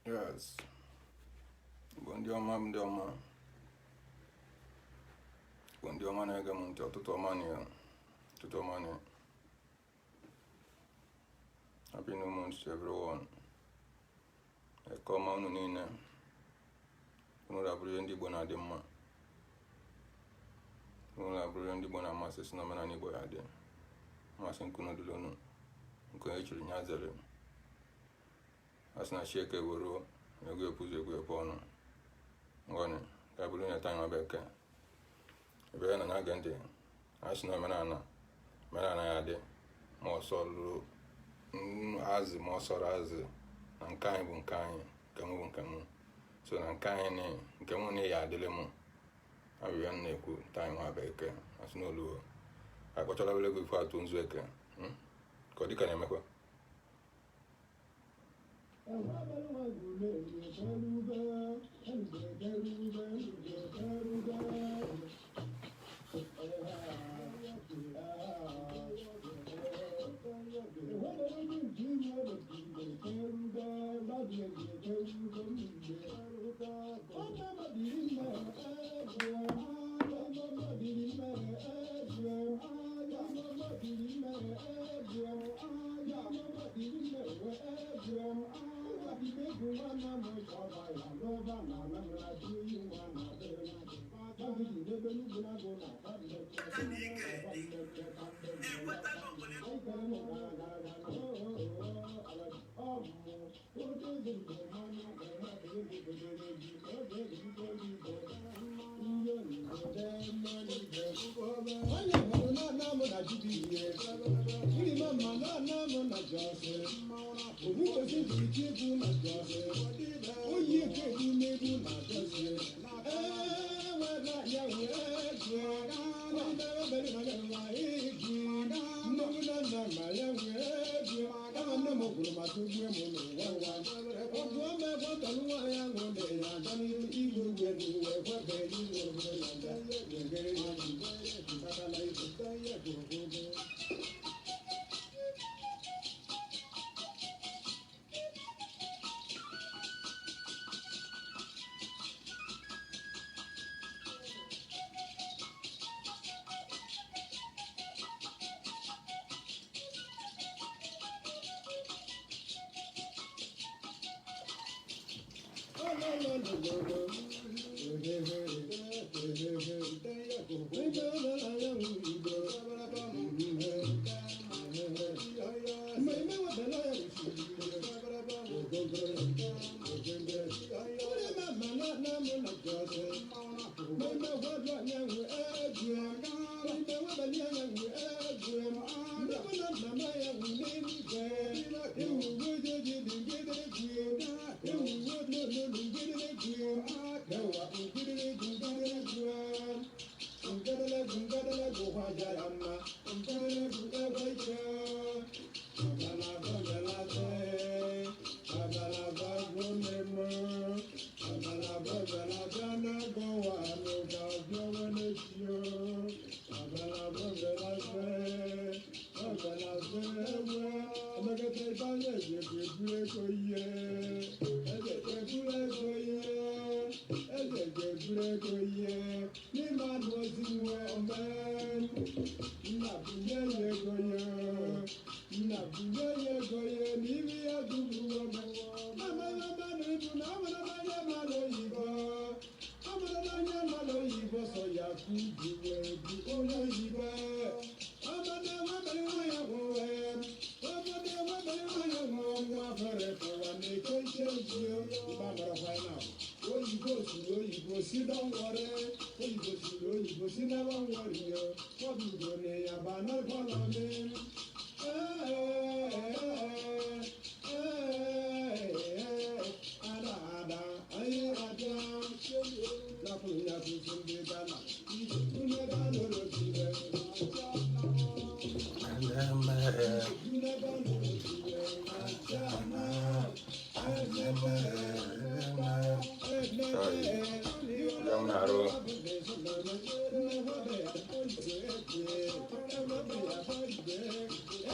Yes. Igbo ndị ọma, ndị ọma. Igbo ndị ọma na-ege m ntị, ụtụtụ ọma nị ya. Ụtụtụ ọma nị. Happy new month to everyone. Eke ọma unu niile. Unu rabụrụ ihe ndị Igbo na-adị mma. Unu rabụrụ ihe ndị Igbo na-amasị si na omenala Igbo ya adị. Mmasị nke unu dịrị unu. Nke onye chiri nya zere. A sị na chi eke were egwu ekwuzi egwu ekwe ọnụ. Ngwanụ, ka bụrụ onye taa nwa bekee. Ebe ya na na-ege ntị, a sị na omenala omenala ya dị ma ọsọ lụrụ azị ma ọ sọrọ azị na nke anyị bụ nke anyị, nke mụ bụ nke mụ. So na nke anyị na nke mụ na ya adịrị mụ. Abịa m na-ekwu taa nwa bekee, a sị na oluo. Akpọchala obere ego ife atụ nzu eke. Ka ọ dịka na-emekwa.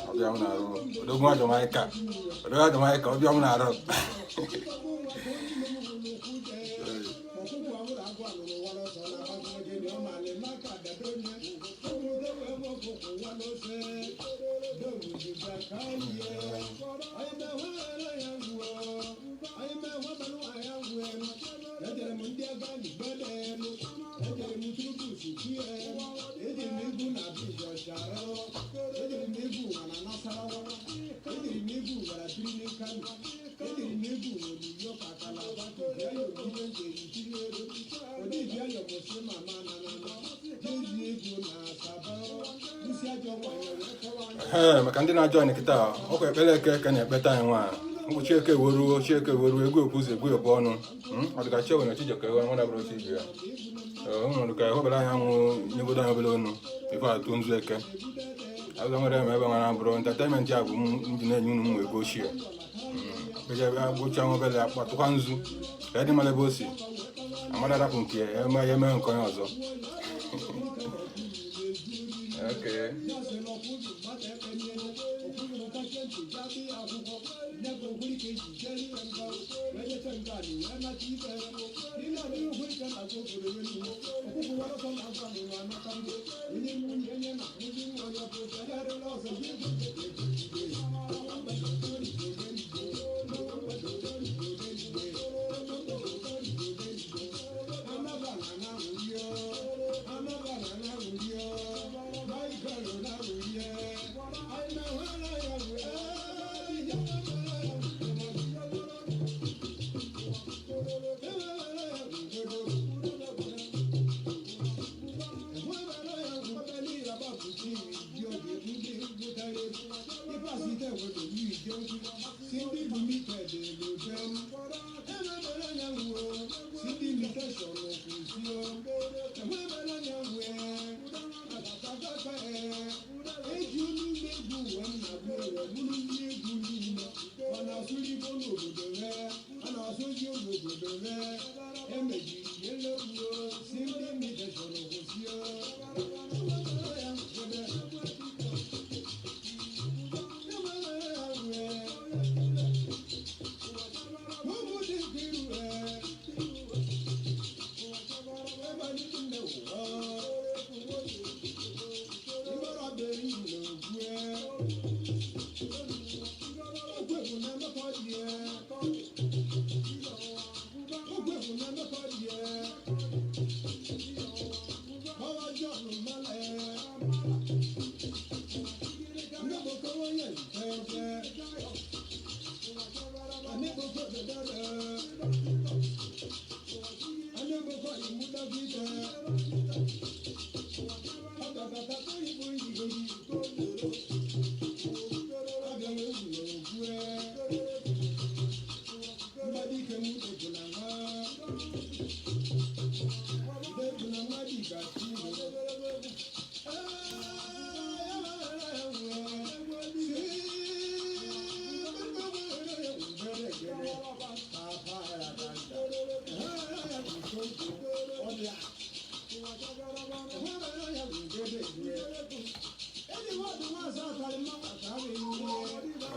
Ọbịa m na-arụ odogwu nwa Jamaica, odogwu nwa Jamaica, ọbịa m na-arụ. Ee, maka ndị na-ajoin kịta, ọkwa ekpere eke ka na-ekpeta anyị nwa ngwụchi eke weruo, chi eke weruo, egwu ekwuzi egwu ebu ọnụ. Ọ dịka chi nwere Chijioke ewe nwa dabụrụ chi ibe ya. Ee, o nwere ka ehobere anyanwụ nyegodo anyị obere onu ife atụ nzu eke azụ nwere eme ebe nwere abụrụ entertainment ya bụ m ji na-enye unu ụmụ ego ochie eje gbocha nwa obere akpatụkwa nzu ka ịdị mara ebe o si amara rapụ nke ya eme ya eme nke onye ọzọ. Okay.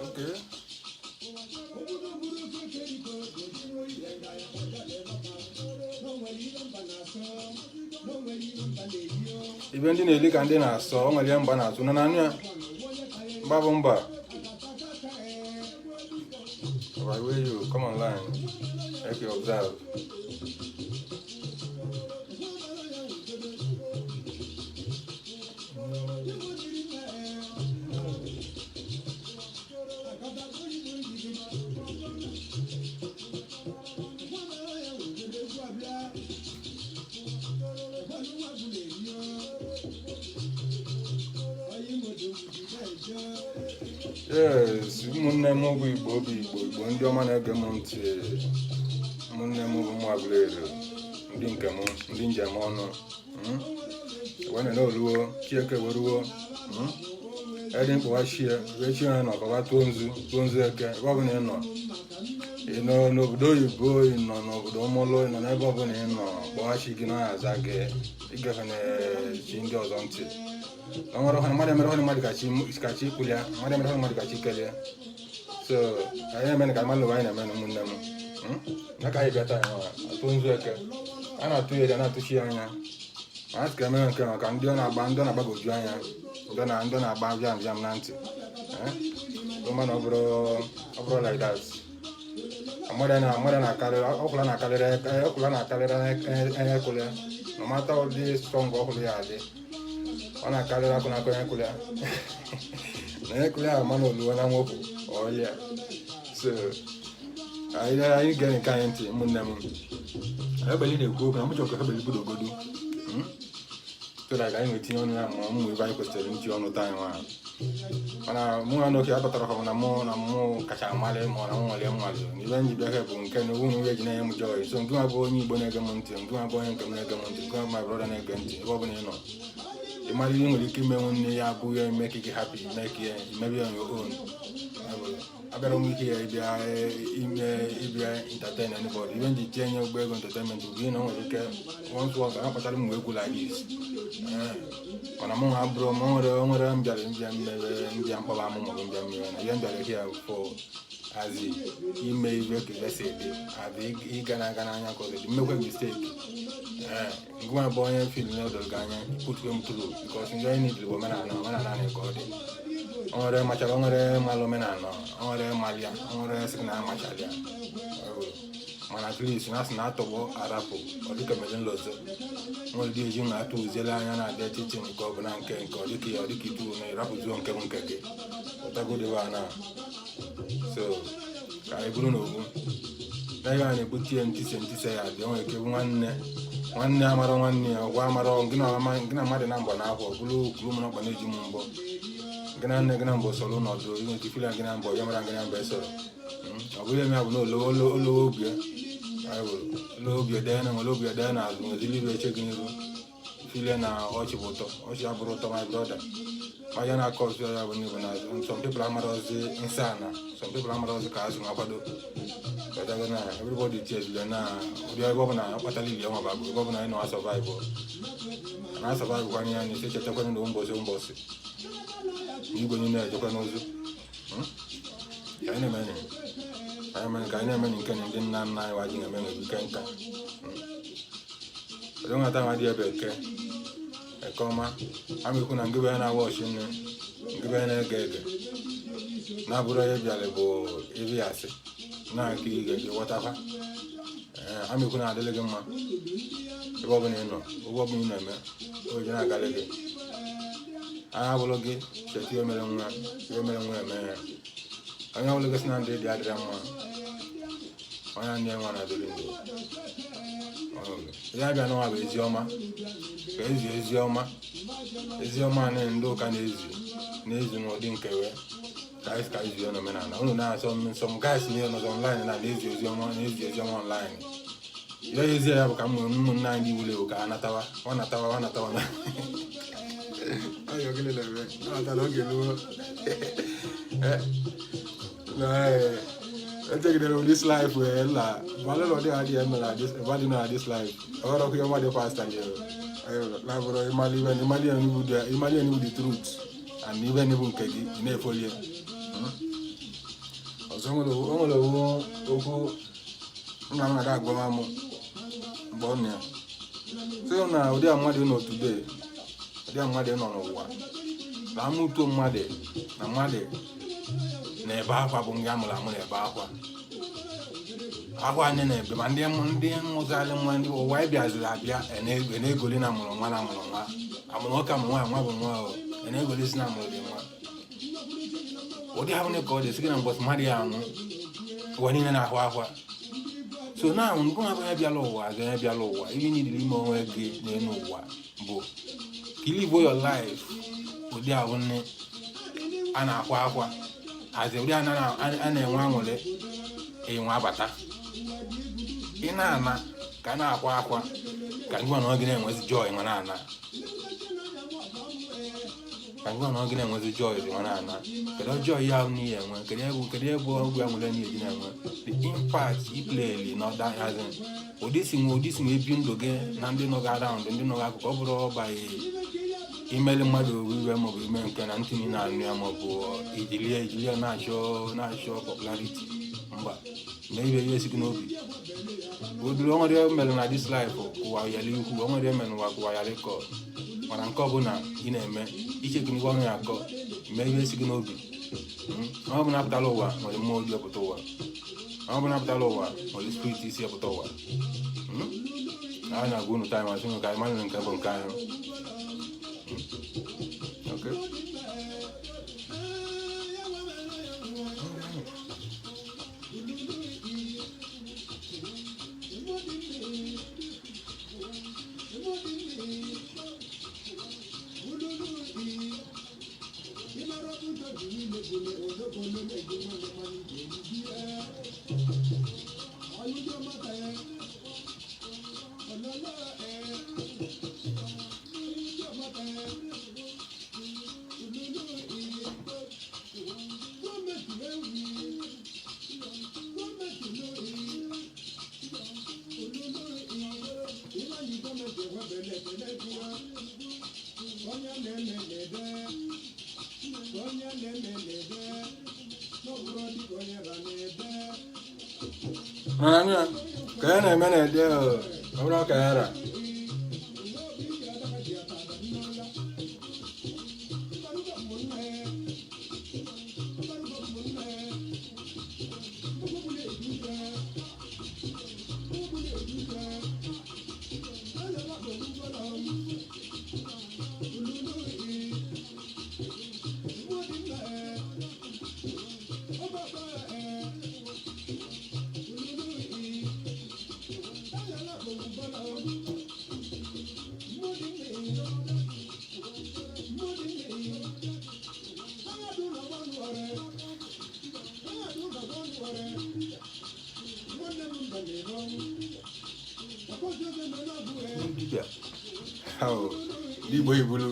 Okay. Ibe ndị na-eli ka ndị na-asọ o nwere ihe mgba na-atụ na anụ ya mgba bụ mba. Right where you come online, make you observe. Yes, ụmụnne m bụ Igbo, bụ Igbo, Igbo ndị ọma na-ege m ntị, ụmụnne m bụ ụmụ Aguleri, ndị nke m, ndị njem ọnụ. Wee na oluo chieke weruo edị mkpọwachie wee chi ya nọ kọba tụọ nzu, tụọ nzu eke. Ebe ọbụla ị nọ, ị nọ n'obodo oyibo, ị nọ n'obodo ọmụlụ, ị nọ n'ebe ọbụla ị nọ, kpọghachi gị na aza gị ịgafe na chi ndị ọzọ ntị. Na nwere ọhụrụ mmadụ emere ọhụrụ mmadụ ka chi ka chi kwulia mmadụ emere ọhụrụ mmadụ ka chi kelee. So anyị eme ka mmadụ anyị na-eme na ụmụnne m. Na ka anyị bịa taa nwa atụ nzu eke a na-atụ ya na-atụchi ya anya ma a sị ka emere nke maka ndị ọ na-agba, ndị ọ na-agbagwoju anya, ndị ọ na ndị ọ na-agba bịam bịam na ntị. Eh? Mana ọ bụrụ like that, mmadụ na mmadụ na-akarịrị ọkwụla, na-akarịrị ọkwụla, na-akarịrị anya ekwụla ya. No matter ụdị strong ọkwụla ya adị, ọ na-akarịrị akụ na-akụ anya ekwụla ya na anya ekwụla ya, mana oluwe na mwepụ ọlịa. So anyị gere nke anyị ntị. Ụmụnne m, Ebeli na-ekwu okwu na m chọrọ ka Ebeli budogodu so that anyị nwetinye ọnụ ya, ma ụmụ ibe anyị kwesịrị nti ọnụ taa. Anyị nwa mana mụ na n'oke abatara m na mụ kacha amalị, ma ọ na m nwale nwale na ibe nji bịa bụ nke na owu na nwunye ji na-enye m joy. So nke nwa bụ onye Igbo na-ege m ntị, nke nwa bụ onye nke m na-ege m ntị, nke nwa bụ my brother na-ege ntị, ebe ọ bụla ị nọ, ị mara ihe ị nwere ike ime nwanne ya abụghị eme ka gị happy, mee ka ya imebe ya on your own. Abịara m ike ya ịbịa ime ịbịa entertain anybody. Ibe nji tinye ụgbọ ego entertainment bụ ihe na o nwere ike once once a kpatara m egwu like this. Mana mụ nwa abụrụ m nwere mbịara mbịa mmebe mbịa mkpọba amụ maọbụ mbịa mmebe na ihe m bịara here for azi ime ibe ka ibe si dị adị ịga na-aga n'anya ka ọ dị mmekwe mistake. Ee, ngwa bụ onye film na odoro gị anya put m through, because ndị onye nidiri bụ omenala, omenala anyị ka ọ dị. O nwere machara, o nwere malụ omenala, o nwere malịa, o nwere sị na amachara ya. Mana at least na asị na atọgbọ arapụ ọ dịka mere nlozo nwere dị eji na atụ uziele anya na-adị echiche nke ọ bụla nke ọ dịka ya, ọ dịka itu na ịrapụzuo nke bụ nke gị ụtagodebe a na. So ka anyị bụrụ n'ogbu na ihe a na-ebutie ntise ntise ya dị. O nwere ike bụ nwanne nwanne amara nwanne ya ọgwa amara gị na mmadụ na mgbọ na akwa bụrụ kwuru m na ọkpa na-eji m mbọ gị na nne gị na mbọ sọrọ ụnọdụ inwe ike ifili gị na mbọ ya mara gị na mbọ esoro. Ọ bụrụ eme ya bụ na olowo obi ya olowo obi ede na nwere obi ede na azụ nwezili ibe eche gị n'iru filie na ọchị bụ ụtọ, ọchị abụrụ ụtọ, my brother. Onye na-akọ ọzọ ya bụ n'Igbo na some people amarozi nsọ ana, some people amarozi ka azụ akwado ọdago na everybody tiezule na ụdị ebe ọ bụla akpatala ili ọnwa babụ ebe ọ bụla anyị nọ survive na survive kwanye ya n'isi echetakwana na mbọsị mbọsị na igwe niile ejekwa n'ụzụ. Ka anyị na-eme anyị ka anyị na-eme nke na ndị nna nna anyị waji na-eme nwere ike nka ụdị nwata nwa dị ebe eke eke ọma amekwu na ngịbe ya na-awa ọchị nne ngịbe ya na-ege ege na-abụrụ onye bịara bụ iri asị na-nke ị ga-eji ghọtakwa. Ee, amekwu na-adịrị gị mma ebe ọ bụla ị nọ, ụgwọ ọbụla ị na-eme oji na-agalị gị anya abụrụ gị cheta ihe mere nwa, ihe mere nwa eme ya. Onye ọbụla gị sị na ndị dị adịrị mma, onye ndị nwa na-adịrị ndụ ya bịa n'ụwa bụ ezi ọma ka ezi ezi ọma ezi ọma na ndị ụka na-ezi na-ezi n'ụdị nke wee ka anyị ka ezi n'omenala unu na-asọ some guys na nọzọ online na na-ezi ozi ọma, na-ezi ozi ọma online ya. Ezi ya bụ ka ụmụnne anyị ndị wule ewu ka ha natawa ọ natawa ọ natawa na ayọ gịnị na-eme natara oge ruo na echegidere m this life wee la valụ na ọ dịghị adịghị eme na this value na this life ọrụ ọkụ ihe mmadụ pastor nyere na bụrụ ịmali ibe ịmali ịmali bụ the truth and ibe bụ nke gị ị na-efolie ọzọ. O nwere okwu nna m na-aga agwa m mgbe ọ nọ ya sị na ụdị a mmadụ nọ today, ụdị a mmadụ nọ n'ụwa na amụto mmadụ na mmadụ na-ebe akwa bụ ndị amụrụ amụ na-ebe akwa akwa anyị na-ebe ma ndị mụzali nwa ndị ụwa anyị bịaziri abịa na-egoli na amụrụ nwa na amụrụ nwa amụrụ nwoke amụrụ nwaanyị nwa bụ nwa o na-egoli si na amụrụ dị nwa ụdị ahụ ka ọ dị sị gị na mbọsị mmadụ ya anwụ, ụwa niile na-ahụ akwa. So now ngụ nwa onye bịala ụwa azụ onye bịala ụwa ihe niile ime onwe gị n'elu ụwa bụ ka i live your life ụdị ahụ nne a na-akwa akwa hazi ụdị a na-enwe aṅụrị enwe abata ị na-ana ka a na-akwa akwa ka ngwa na gị na-enwezi joy nwa na-ana ka ngwa na gị na-enwezi joy nwa na-ana. Kedu joy ya ahụ n'ihe enwe? Kedu ebe ọgwụ aṅụrị na-eji na-enwe the impact i play n'ọda hazi ụdị si nwe ebi ndụ gị na ndị nọ gị around, ndị nọ gị akụkụ? Ọ bụrụ ọbaghị imeli mmadụ iwe maọbụ ime nke na ntị niile anụ ya maọbụ ijilie na-achọ popularity mba mee ibe ihe si gị n'obi udiri. Onwere mere na this life ụwa yara ikwu, onwere mere n'ụwa ka ụwa yara ịkọ, mana nke ọbụla ị na-eme ichekwu ọnụ ya akọ, mee ihe si gị n'obi. Ọ bụ na-apụtala ụwa nwere mmụọ obi apụta ụwa. Ọ bụ na-apụtala ụwa nwere spirit isi apụta ụwa. A na-agwa unu taịm asị unu ka anyị mara nke bụ nke anyị. Okay. Ka ya na-eme na-ede ọ bụrụ ka ya ra. Dibịa ndị Igbo ibulu.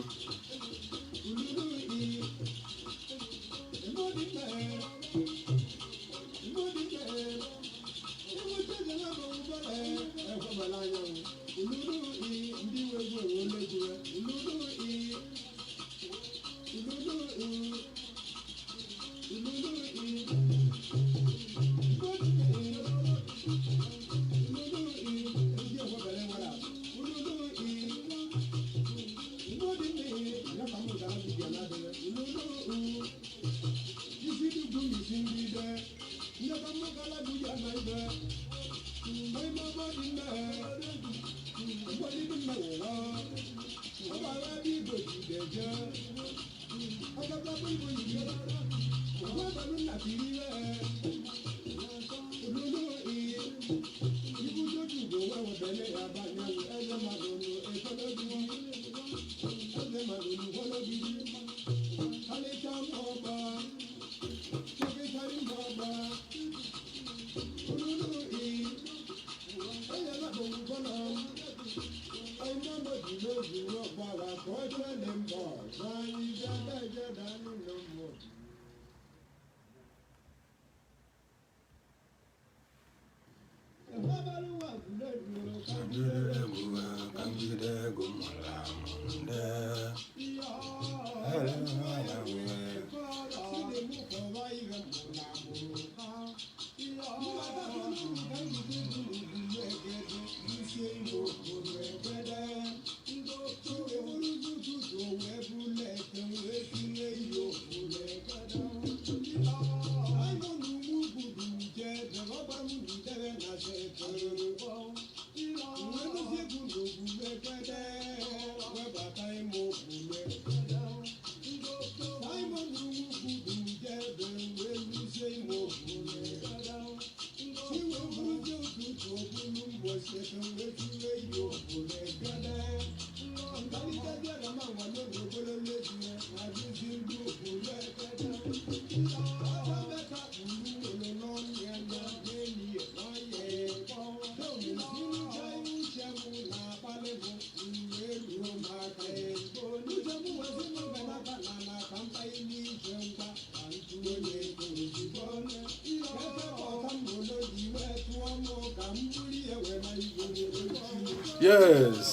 Yes,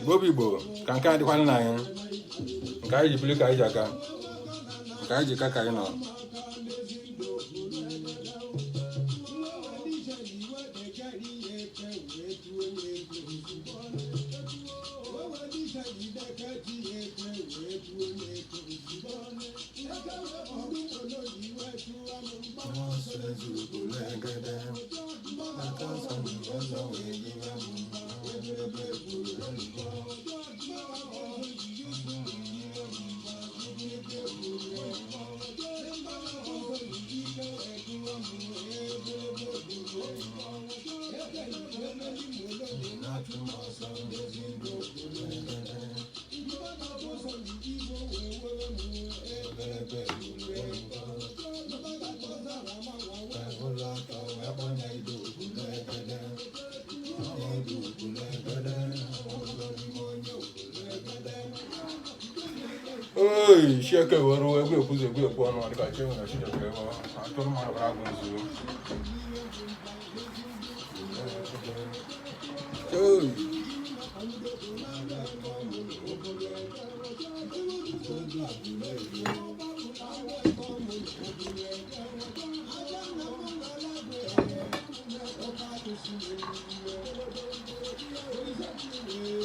Igbo bụ Igbo ka nke a dịkwana na anyị, nke anyị ji bili ka anyị ji aga, nke anyị ji ka anyị nọ. Oi, Chieke were egwu ekwuzi egwu ekwu ọnụ dịka chi nwere Chineke atụrụ mmadụ bara agụ nzu. Oi.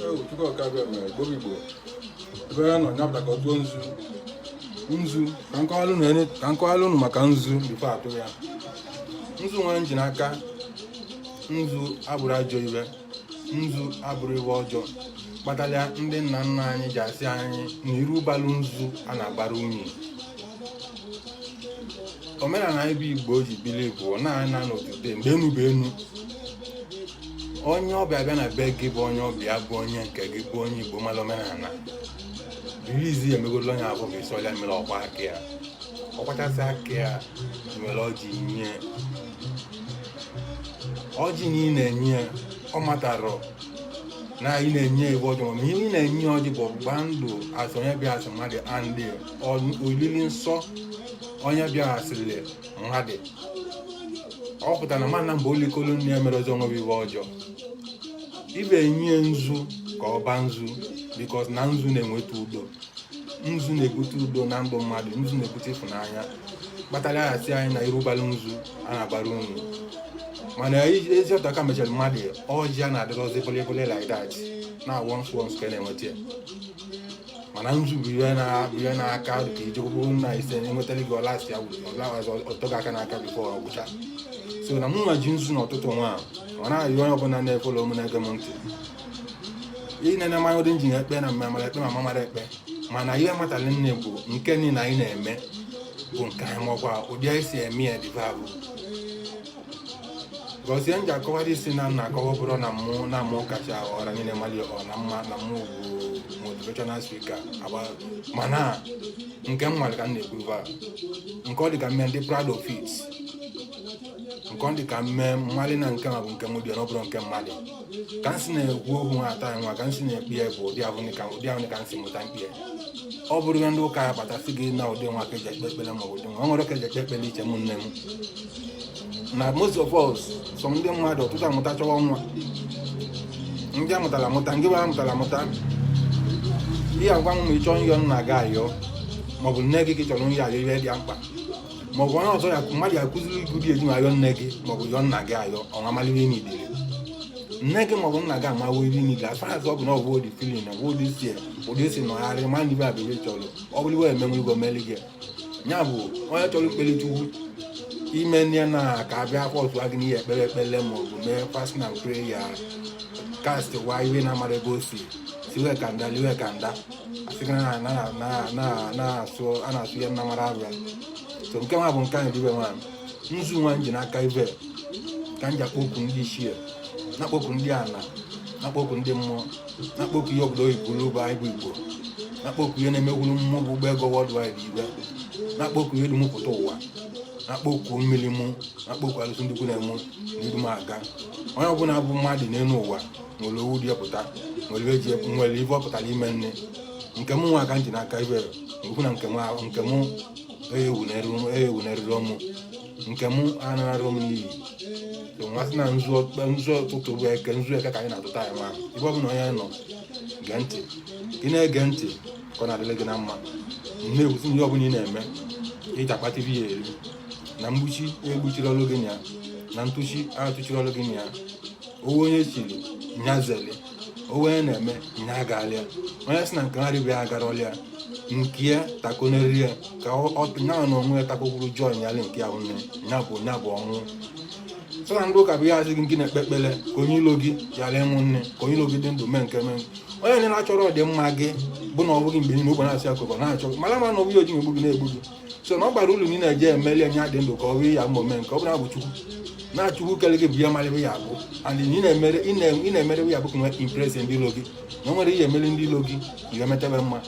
Ewu, Chukwu ọka abịa mere Igbo bụ Igbo. Ebe ya nọ nyapụta ka ọ tụọ nzu. Nzu, ka nkọwalụ unu maka nzu before atụ ya. Nzu nwere nji n'aka. Nzu abụrụ ajọ iwe. Nzu abụrụ iwe ọjọọ. Kpatalịa ndị nna nna anyị ji asị anyị na iru balụ nzu a na-agbara unyi. Omenala anyị bụ Igbo ji bili bụ na-ana n'otute mgbe enu bụ enu. Onye ọbịa bịa na be gị bụ onye ọbịa bụ onye nke gị bụ onye Igbo mara omenala. Birizi emegolo onye abụ bụ isi ọlịa mere ọkwa aka ya. Ọkwachasị aka ya nwere ọjị nye. Ọjị na ị na-enye ya, ọ matarọ na ị na-enye ya ebe ọjọọ, ma ihe ị na-enye ọjị bụ ọgbụgba ndụ asị onye bịa asị mmadụ andị olili nsọ onye bịa asịrị mmadụ. Ọ pụtara na mmadụ na mgbe olikolo nne ya mere ọzọ nwere iwe ọjọọ. Ibe enye nzu ka ọ ba nzu because na nzu na-enweta udo. Nzu na-ebute udo na ndụ mmadụ, nzu na-ebute ịfụnanya. Kpatara ya sị anyị na irubalụ nzu a na-agbara unu. Mana ezi ọtọ aka mechara mmadụ ọjị a na-adịrọzi bụlịbụlị like that na once once ka na-enweta ya. Mana nzu bụ ihe na-aka ka ijekwuru nna ise enwetara gị ọlasị ya ọtọ gị aka n'aka before ọ gwụcha. So na mụ nwa ji nzu n'ụtụtụ nwa ọ na-ayọ onye ọbụla na-efollow m na-ege m ntị. Ị na-ene mmanya ụdị njin ekpe na mmamara ekpe ma mamara ekpe, mana ihe matara nne bụ nke niile anyị na-eme bụ nke anyị makwa ụdị anyị si eme ya dịva bụ. Gọzie m ji akọwara isi na nna akọwa bụrụ na mụ na mụ kacha ọra niile mali ọ na mma na mụ bụ motivational speaker agba, mana nke m nwere ka m na-ekwu ebe a nke ọ dị ka mme ndị proud of it, nke ọ dị ka mme mmalị na nke ma bụ nke m dị na ọ bụrụ nke mmadụ ka m si na-ekwu okwu nwa ata nwa ka m si na-ekpe ya bụ ụdị ahụ ka ụdị ahụ ka m si mụta mkpe ya. Ọ bụrụ na ndị ụka ya kpatasị gị na ụdị nwa ka eji ekpe ekpere ma ọ bụ ụdị nwa ọ nwere ka eji ekpe ekpere iche m nne m na most of us sọ ndị mmadụ ọtụtụ amụta chọwa nwa ndị amụtara amụta ndị bụ amụtara amụta ihe agwa m ma ị chọọ nyọ nna gị ayọ maọbụ nne gị ka ị chọrọ nyọ ayọ ihe dị mkpa maọbụ onye ọzọ ya mmadụ ya akụziri gị ụdị eji ayọ nne gị maọbụ yọọ nna gị ayọ ọnwa amalị ihe n'idiri nne gị maọbụ nna gị amawo ihe n'idiri as far as ọ bụ na ọ bụ ụdị feeling ọ bụ ụdị si ụdị si nọgharị ma na ibe abụ ihe chọrọ ọ bụrụ iwe emenwuru gị omeli gị ya bụ onye chọrọ ikpere Chukwu ime nne na ka abịa afọ otu gị n'ihe ekpere ekpere maọbụ mee fasting and prayer cast wa iwe na-amara ebe o si siwe ka nda liwe ka nda asị gị na na-asụ a na-asụ ihe nna mara abịa. So nke nwa bụ nke anyị dịbe nwa nzu nwa nji n'aka ibe ka m ji akpọku ndị ichie na-akpọku ndị ana na-akpọku ndị mmụọ na-akpọku ihe obodo oyibo bụ anyị bụ Igbo na-akpọku ihe na-emekwuru mmụọ bụ ụgbọ ego worldwide ibe na-akpọku ihe dum pụta ụwa na-akpọku mmiri mụ na-akpọku alụsị ndị ukwu na-emu na idu m aga. Onye ọbụla bụ mmadụ n'elu ụwa nwere owu dị pụta nwere eji nwere ife ọ pụtara ime nne nke mụ nwa ka m ji n'aka ibe okwu na nke mụ ewu na-eruru mụ nke mụ anararị m n'iyi. So nwa sị na nzu ụtụtụ bụ eke nzu eke ka anyị na-atụta ya nwa ebe ọ bụla onye nọ gee ntị ị na-ege ntị ka ọ na-adịrị gị na mma na-ekwusi ihe ọbụla ị na-eme iji akpata ibe ya eri na mgbuchi egbuchiri ọlụ gị na ya na ntụchi atụchiri ọlụ gị na ya owe onye chiri nya zele owe onye na-eme nya agalịa onye sị na nke ngarị bụ ya agara ọlịa Nke ya takoneri ya ka ọ nya na onwe ya takokwuru join ya nke ya bụ nne ya bụ ọnwụ. So na ndị ụka bụ ihe asị gị na-ekpe ekpere ka onye ilo gị ghara ịnwụ nne, ka onye ilo gị dị ndụ mee nke mee. Onye na-achọrọ ọdịmma gị bụ na ọ bụghị mgbe niile ogbe na-asị ya ka ọ na-achọ mara ma na ọ bụghị oji egbu gị na-egbu gị. So na ọ gbara uru na ị na-eje emeli anya dị ndụ ka ọ bụ ya ma ome nke ọ bụla bụ Chukwu na Chukwu kere gị bụ ya malebe ya abụ. And ị na-emere ya bụ ka nwee impress ndị ilo gị na o nwere ihe emeli ndị ilo gị ihe metebe mma.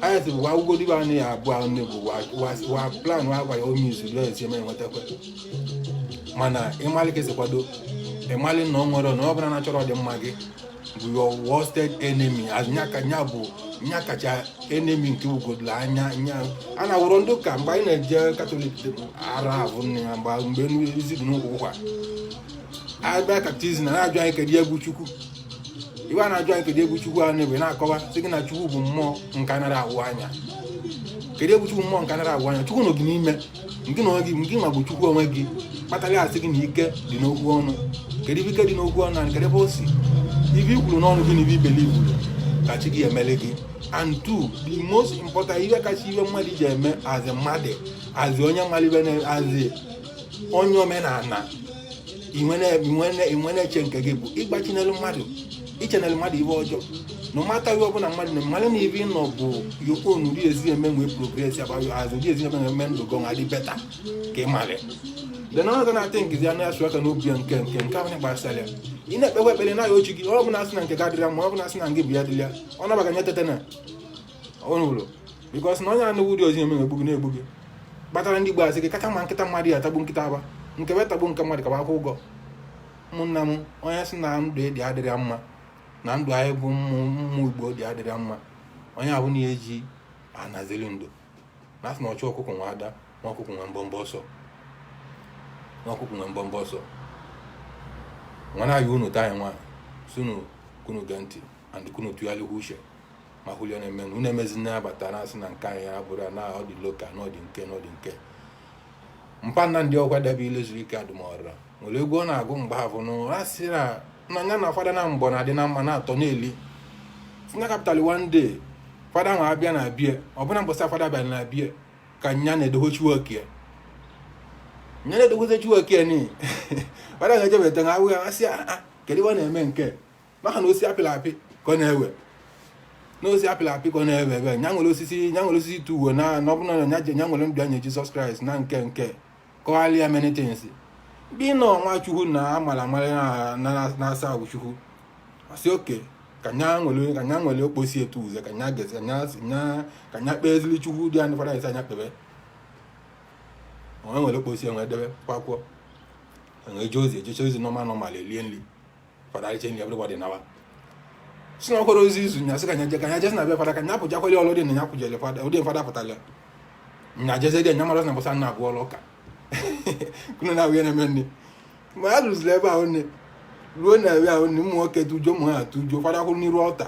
Anyị sị bụ wa awụgodo ibe anyị ya abụọ ahụ bụ wa plan wa agwa ya ome izu ya esi eme enwetakwa. Mana ịmalị ka esi kwado, ịmalị na ọ nwere na ọ bụla na-achọrọ ọdịmma gị bụ your worsted enemy, as nya ka nya bụ nya kacha enemy nke ugodolo anya nya a na-awụrụ ndị ụka. Mgbe anyị na-eje Katọlik ara avụ nne ya, mgbe isi dị n'ụkwụ ụkwa abịa catechism na-ajụ anyị kedu egwu Chukwu. Iwe a na-ajụ anyị kedu egwu Chukwu, a na-ebe na-akọwa sị gị na Chukwu bụ mmụọ nke anara awụ anya. Kedu egwu Chukwu? Mmụọ nke anara awụ anya. Chukwu nọ gị n'ime nke na onwe gị, nke ma bụ Chukwu onwe gị kpatara asị gị na ike dị n'okwu ọnụ. Kedu ibe ike dị n'okwu ọnụ na kedu ebe o si? Ibe i kwuru n'ọnụ gị na ibe ibelivu ka chi gị emele gị. And two, the most important, ibe kacha ibe mmadụ ji eme as mmadụ, as onye malibe, as onye omenala, inwe na-eche nke gị bụ ịgbachinelu mmadụ, ichenelu mmadụ ibe ọjọọ. No mata ihe ọbụla mmadụ na mmadụ na ibe ịnọ bụ your own ụdị ezi eme nwee progress about as ụdị ezi eme eme ndụ gị adị better ka ị mara. Then ọzọ na-atị nkịzi ya na-asụ aka n'obi ya nke ahụ gbasara ya, ị na-ekpekwa ekpere na ya ochi gị. Ọ bụla asị na nke gị adịrị ya mma, ọ bụla asị na nke bụ ya adịrị ya, ọ nabaga nye tete na ọnụụlọ, because na onye anụghị ụdị ozi eme egbu gị na-egbu gị. Kpatara ndị Igbo asị gị kacha mma nkịta mmadụ ya atagbu nkịta aba nke wee tagbu nke mmadụ ka bụ akwụ ụgwọ. Ụmụnna m, onye sị na ndụ dị adịrị ya mma, na ndụ anyị bụ mmụ Igbo dị adịrị ya mma, onye abụ na eji anazili ndụ na asị na ọchụ ọkụkọ nwa ada nwa ọkụkọ nwe mbọmbọ ọsọ, nwa ọkụkọ nwe mbọmbọ ọsọ. Nwa na-ayọ unu taa anyị nwa sunu kunu gee ntị and kunu tụgharịkwa uche ma hụlie na-eme unu emezi na-abata na asị na nke anyị abụrụ na ọ dị local, na ọ dị nke na ọ dị nke mpa Nnamdị ọkwa debe ile zuru ike adụmọra nwere egwu ọ na-agụ mgbe ahụ nụ a sị na na ya na fada na mgbọ na-adị na mma na-atọ na-eli na capital. One day fada ahụ abịa na bie ọbụna mbọsị fada bịara na bie ka nya na-edogochi oke nya na-edogozi oke ni fada ga-ejebeta na awụ ya asị a kedu ebe ọ na-eme nke maka na osisi apịrị apị ka ọ na-ewe na osisi apịrị apị ka ọ na-ewe ebe nya nwere osisi, nya nwere osisi tuwo na ọbụna na nya nya nwere ndụ anya Jizọs Kraịst na nke kọghalịa many things bi nọ Nwachukwu na amara amara na na-asa ahụ Chukwu asị oke ka nya nwere okposi etu ụzọ ka nya gezi ka nya nya ka nya kpee ezili Chukwu dị anyị fara isi anya kpebe onwe nwere okposi enwe debe kwakwụọ enwe eje ozi ejecha ozi normal normal elie nri fada iche nri everybody nawa si na ọkwara ozi izu nya sị ka nya je ka nya jezi na bịa fada ka nya pụjakwali ọlụ dị na nya kwụjere fada ụdị fada pụtara nya jeze dị nya mara na bụsa na abụọ ọlụ ụka kunu na awụ ya na-eme nne mgbe a rụziri ebe ahụ nne ruo na ebe ahụ nne ụmụ nwoke tujuo ụmụ ha tujuo fada kwụrụ n'iru ọta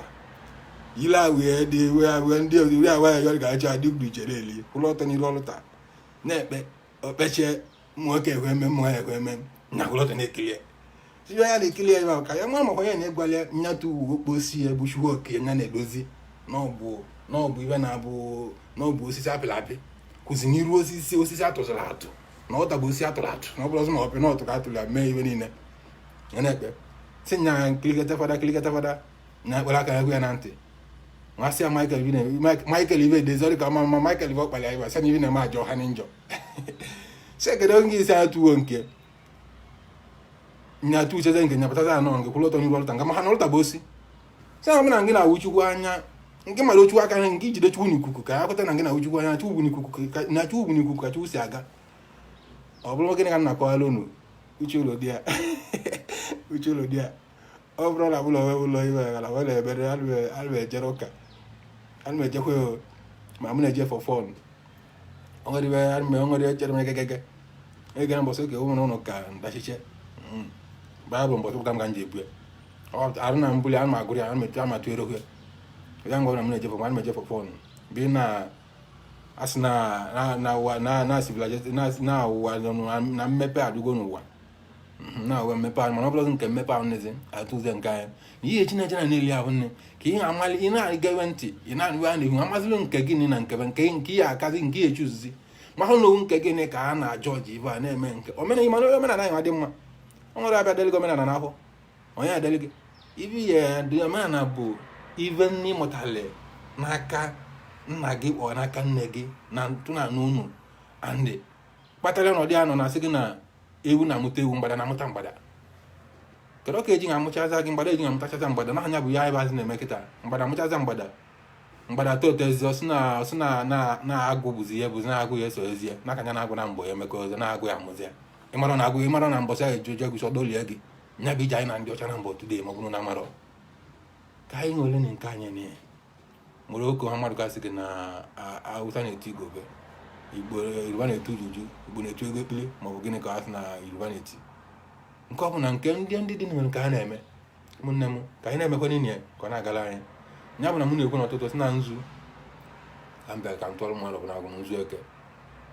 ile awụ ya dị wee ndị ori awa ya yọrọ ga-achọ adị gburu ichere eli kwụrụ ọtọ n'iru ọlụta na-ekpe okpechie ụmụ nwoke ekwe eme ụmụ nwaanyị ekwe eme na kwụrụ ọtọ na-ekili ya site ya na-ekili ya ebe ka ya nwa makwa ya na-egwali ya nyatụ uwe okposi ya bụ chukwu oke ya na-edozi n'ọbụ ibe na-abụ n'ọbụ osisi apịrị apị kwụzi n'iru osisi atụzụrụ atụ na ọ bụ osisi atụrụ atụ na ọ bụrụ ọzọ na ọpị na ọtụ ka atụrụ ya mee ibe niile ya na-ekpe si nya kiliketa fada kiliketa fada na ekpere aka ya ya na ntị nwa sị ya Michael ibe Michael ibe edezi ọrụ ka ma Michael ibe ọkpali ya sị na ibe na-eme ajọ ha njọ sị kedu oge isi atụwo nke nya atụ ucheze nke nya pụtaza anọ nke kwụrụ ọtọ n'iru ọlụta nke ma ha na ọlụta bụ osi sị na na ngị na-awụ Chukwu anya nke mara ochukwu aka nke ijide Chukwu n'ikuku ka ya kweta na ngị na-awụ Chukwu anya Chukwu bụ n'ikuku na Chukwu bụ n'ikuku ka Chukwu si aga. Ọ bụrụ gịnị ka m na-akọwara unu? Uche ụlọ dị ya, uche ụlọ dị ya. Ọ bụrụ na ụlọ ụlọ iwe gara wee na-ebere alụ ejere ụka alụ ejekwa ma mụ na-eje for fun. O nwere ibe alụ o nwere echere m egegege ege mbọsị oke ụmụ ụlọ ka ndachiche baịbụl mbọsị ụka m ka m ji ebu ya arụ na mbuli anụ agụrụ ya anụ ama tụ erokwu ya ya ngwa na m na-eje for ana m eje for fun bi na asị na na na ụwa na na civilization na na ụwa na mmepe adịgo n'ụwa. Na-awe mmepe ahụ, mana ọ bụrụ nke mmepe ahụ nezi atụzie nke anyị na ihe Chineke na na-eli ahụ nne ka ihe amali. Ị na-egewe ntị, ị na-anụ a na-ehu amazịlụ nke gịnị na nke nke nke ihe akazi nke ihe echuzizi ma hụ na owu nke gịnị ka a na-ajọ ji ibe a na-eme nke omenala. Mana omenala anyị dị mma, o nwere abịa deli gị omenala n'afọ onye adeli gị ibe ya dị. Omenala bụ ibe nne ịmụtali n'aka nna gị ọ n'aka nne gị na ntụ na n'unu andị kpatara na ọ dị anọ na-asị gị na ewu na-amụta ewu, mgbada na-amụta mgbada. Kedu ka eji na-amụchaza gị mgbada, eji na-amụtachaza mgbada na anya bụ ya ebe azị na-eme kịta. Mgbada amụchaza mgbada, mgbada toto ezi ọsị na ọsị na na na-agụ bụzi ihe bụzi na-agụ ya eso ezie n'aka ya na-agụ na mbọ ya emekọ ọzọ na-agụ ya amụzi ya. Ịmara na agụ, ịmara na mbọsị ahụ eju eju ọdọlie gị nya bụ ije anyị na ndị ọcha na mbọ today. Ma ọ bụrụ na amarọ ka anyị nwere na nke anyị na Morocco ha mmadụ gasị gị na Hausa na-eti gobe, Igbo Yoruba na-eti juju, Igbo na-eti ego ekpili, maọbụ gịnị ka a sị na Yoruba na-eti nke ọ bụla nke ndị ndị dị nwere nke ha na-eme. Ụmụnne m, ka anyị na-emekwa n'inye ka ọ na-agala anyị. Ya bụ na mụ na-ekwu n'ọtụtụ sị na nzu ka m bịara ka m tụọlụ mmadụ bụ na agụ m nzu eke,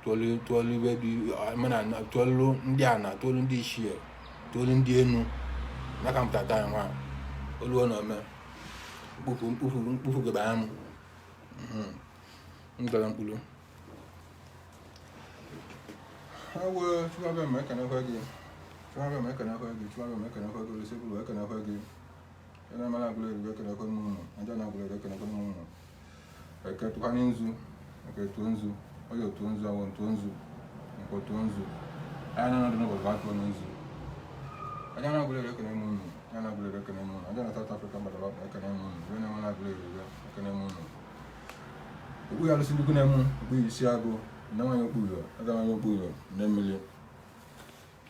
tụọlụ tụọlụ ibe dị omenala, tụọlụ ndị ana, tụọlụ ndị ichie, tụọlụ ndị enu n'aka m tata ya nwa oluo na ome mkpufu mkpufu mkpufu gebe anya m m dọrọ mkpụrụ awe. Chukwu abịa ma ekenekwe gị. Chukwu abịa ma ekenekwe gị. Chukwu abịa ma ekenekwe gị. Olise bụrụ ekenekwe gị. Ene mara agụrụ erube ekenekwe m unu. Aja na agụrụ ere ekenekwe m unu. Eke tụkwanye nzu, eke tụọ nzu, onye tụọ nzu, awọ tụọ nzu, nkwọ tụọ nzu, anya na nọdụ n'ụbọchị atụọ nzu. Aja na agụrụ ere ekene m unu. Aja na agụrụ ere ekene m unu. Aja na South Africa gbadara ọkpa ekene m unu. Ebe na-enwe agụrụ erube ekene m unu. Okpu ya alụsị nnukwu na-emu okpu ya isi agụ nne nwanyị okpu ụlọ eze nwanyị okpu ụlọ nne mmiri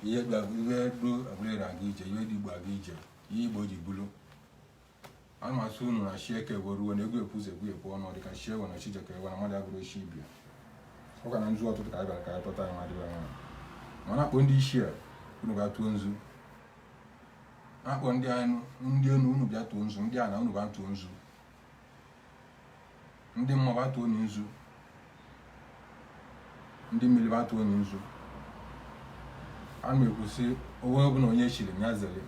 ihe ihe do agụrụ ere aga ije ihe dị Igbo aga ije ihe Igbo ji bulu. A na asụ unu na shi eke ruo na egwu ekwuzi egwu ekwu ọnụ dịka shi ewe na chijeke ewe na mmadụ agụrụ shi ibia ụka na nzu ọtụtụ ka anyị bịara ka anyị tọta anyị nwa dịbe nwa ma na-akpọ ndị isi a unu ga tụọ nzu, na-akpọ ndị anụ ndị enu unu bịa tụọ nzu, ndị ana unu bịa tụọ nzu, ndị mmụọ bịa tụọ nzu, ndị mmiri bịa tụọ nzu. A na m ekwusị onwe ọbụla onye chiri ya zere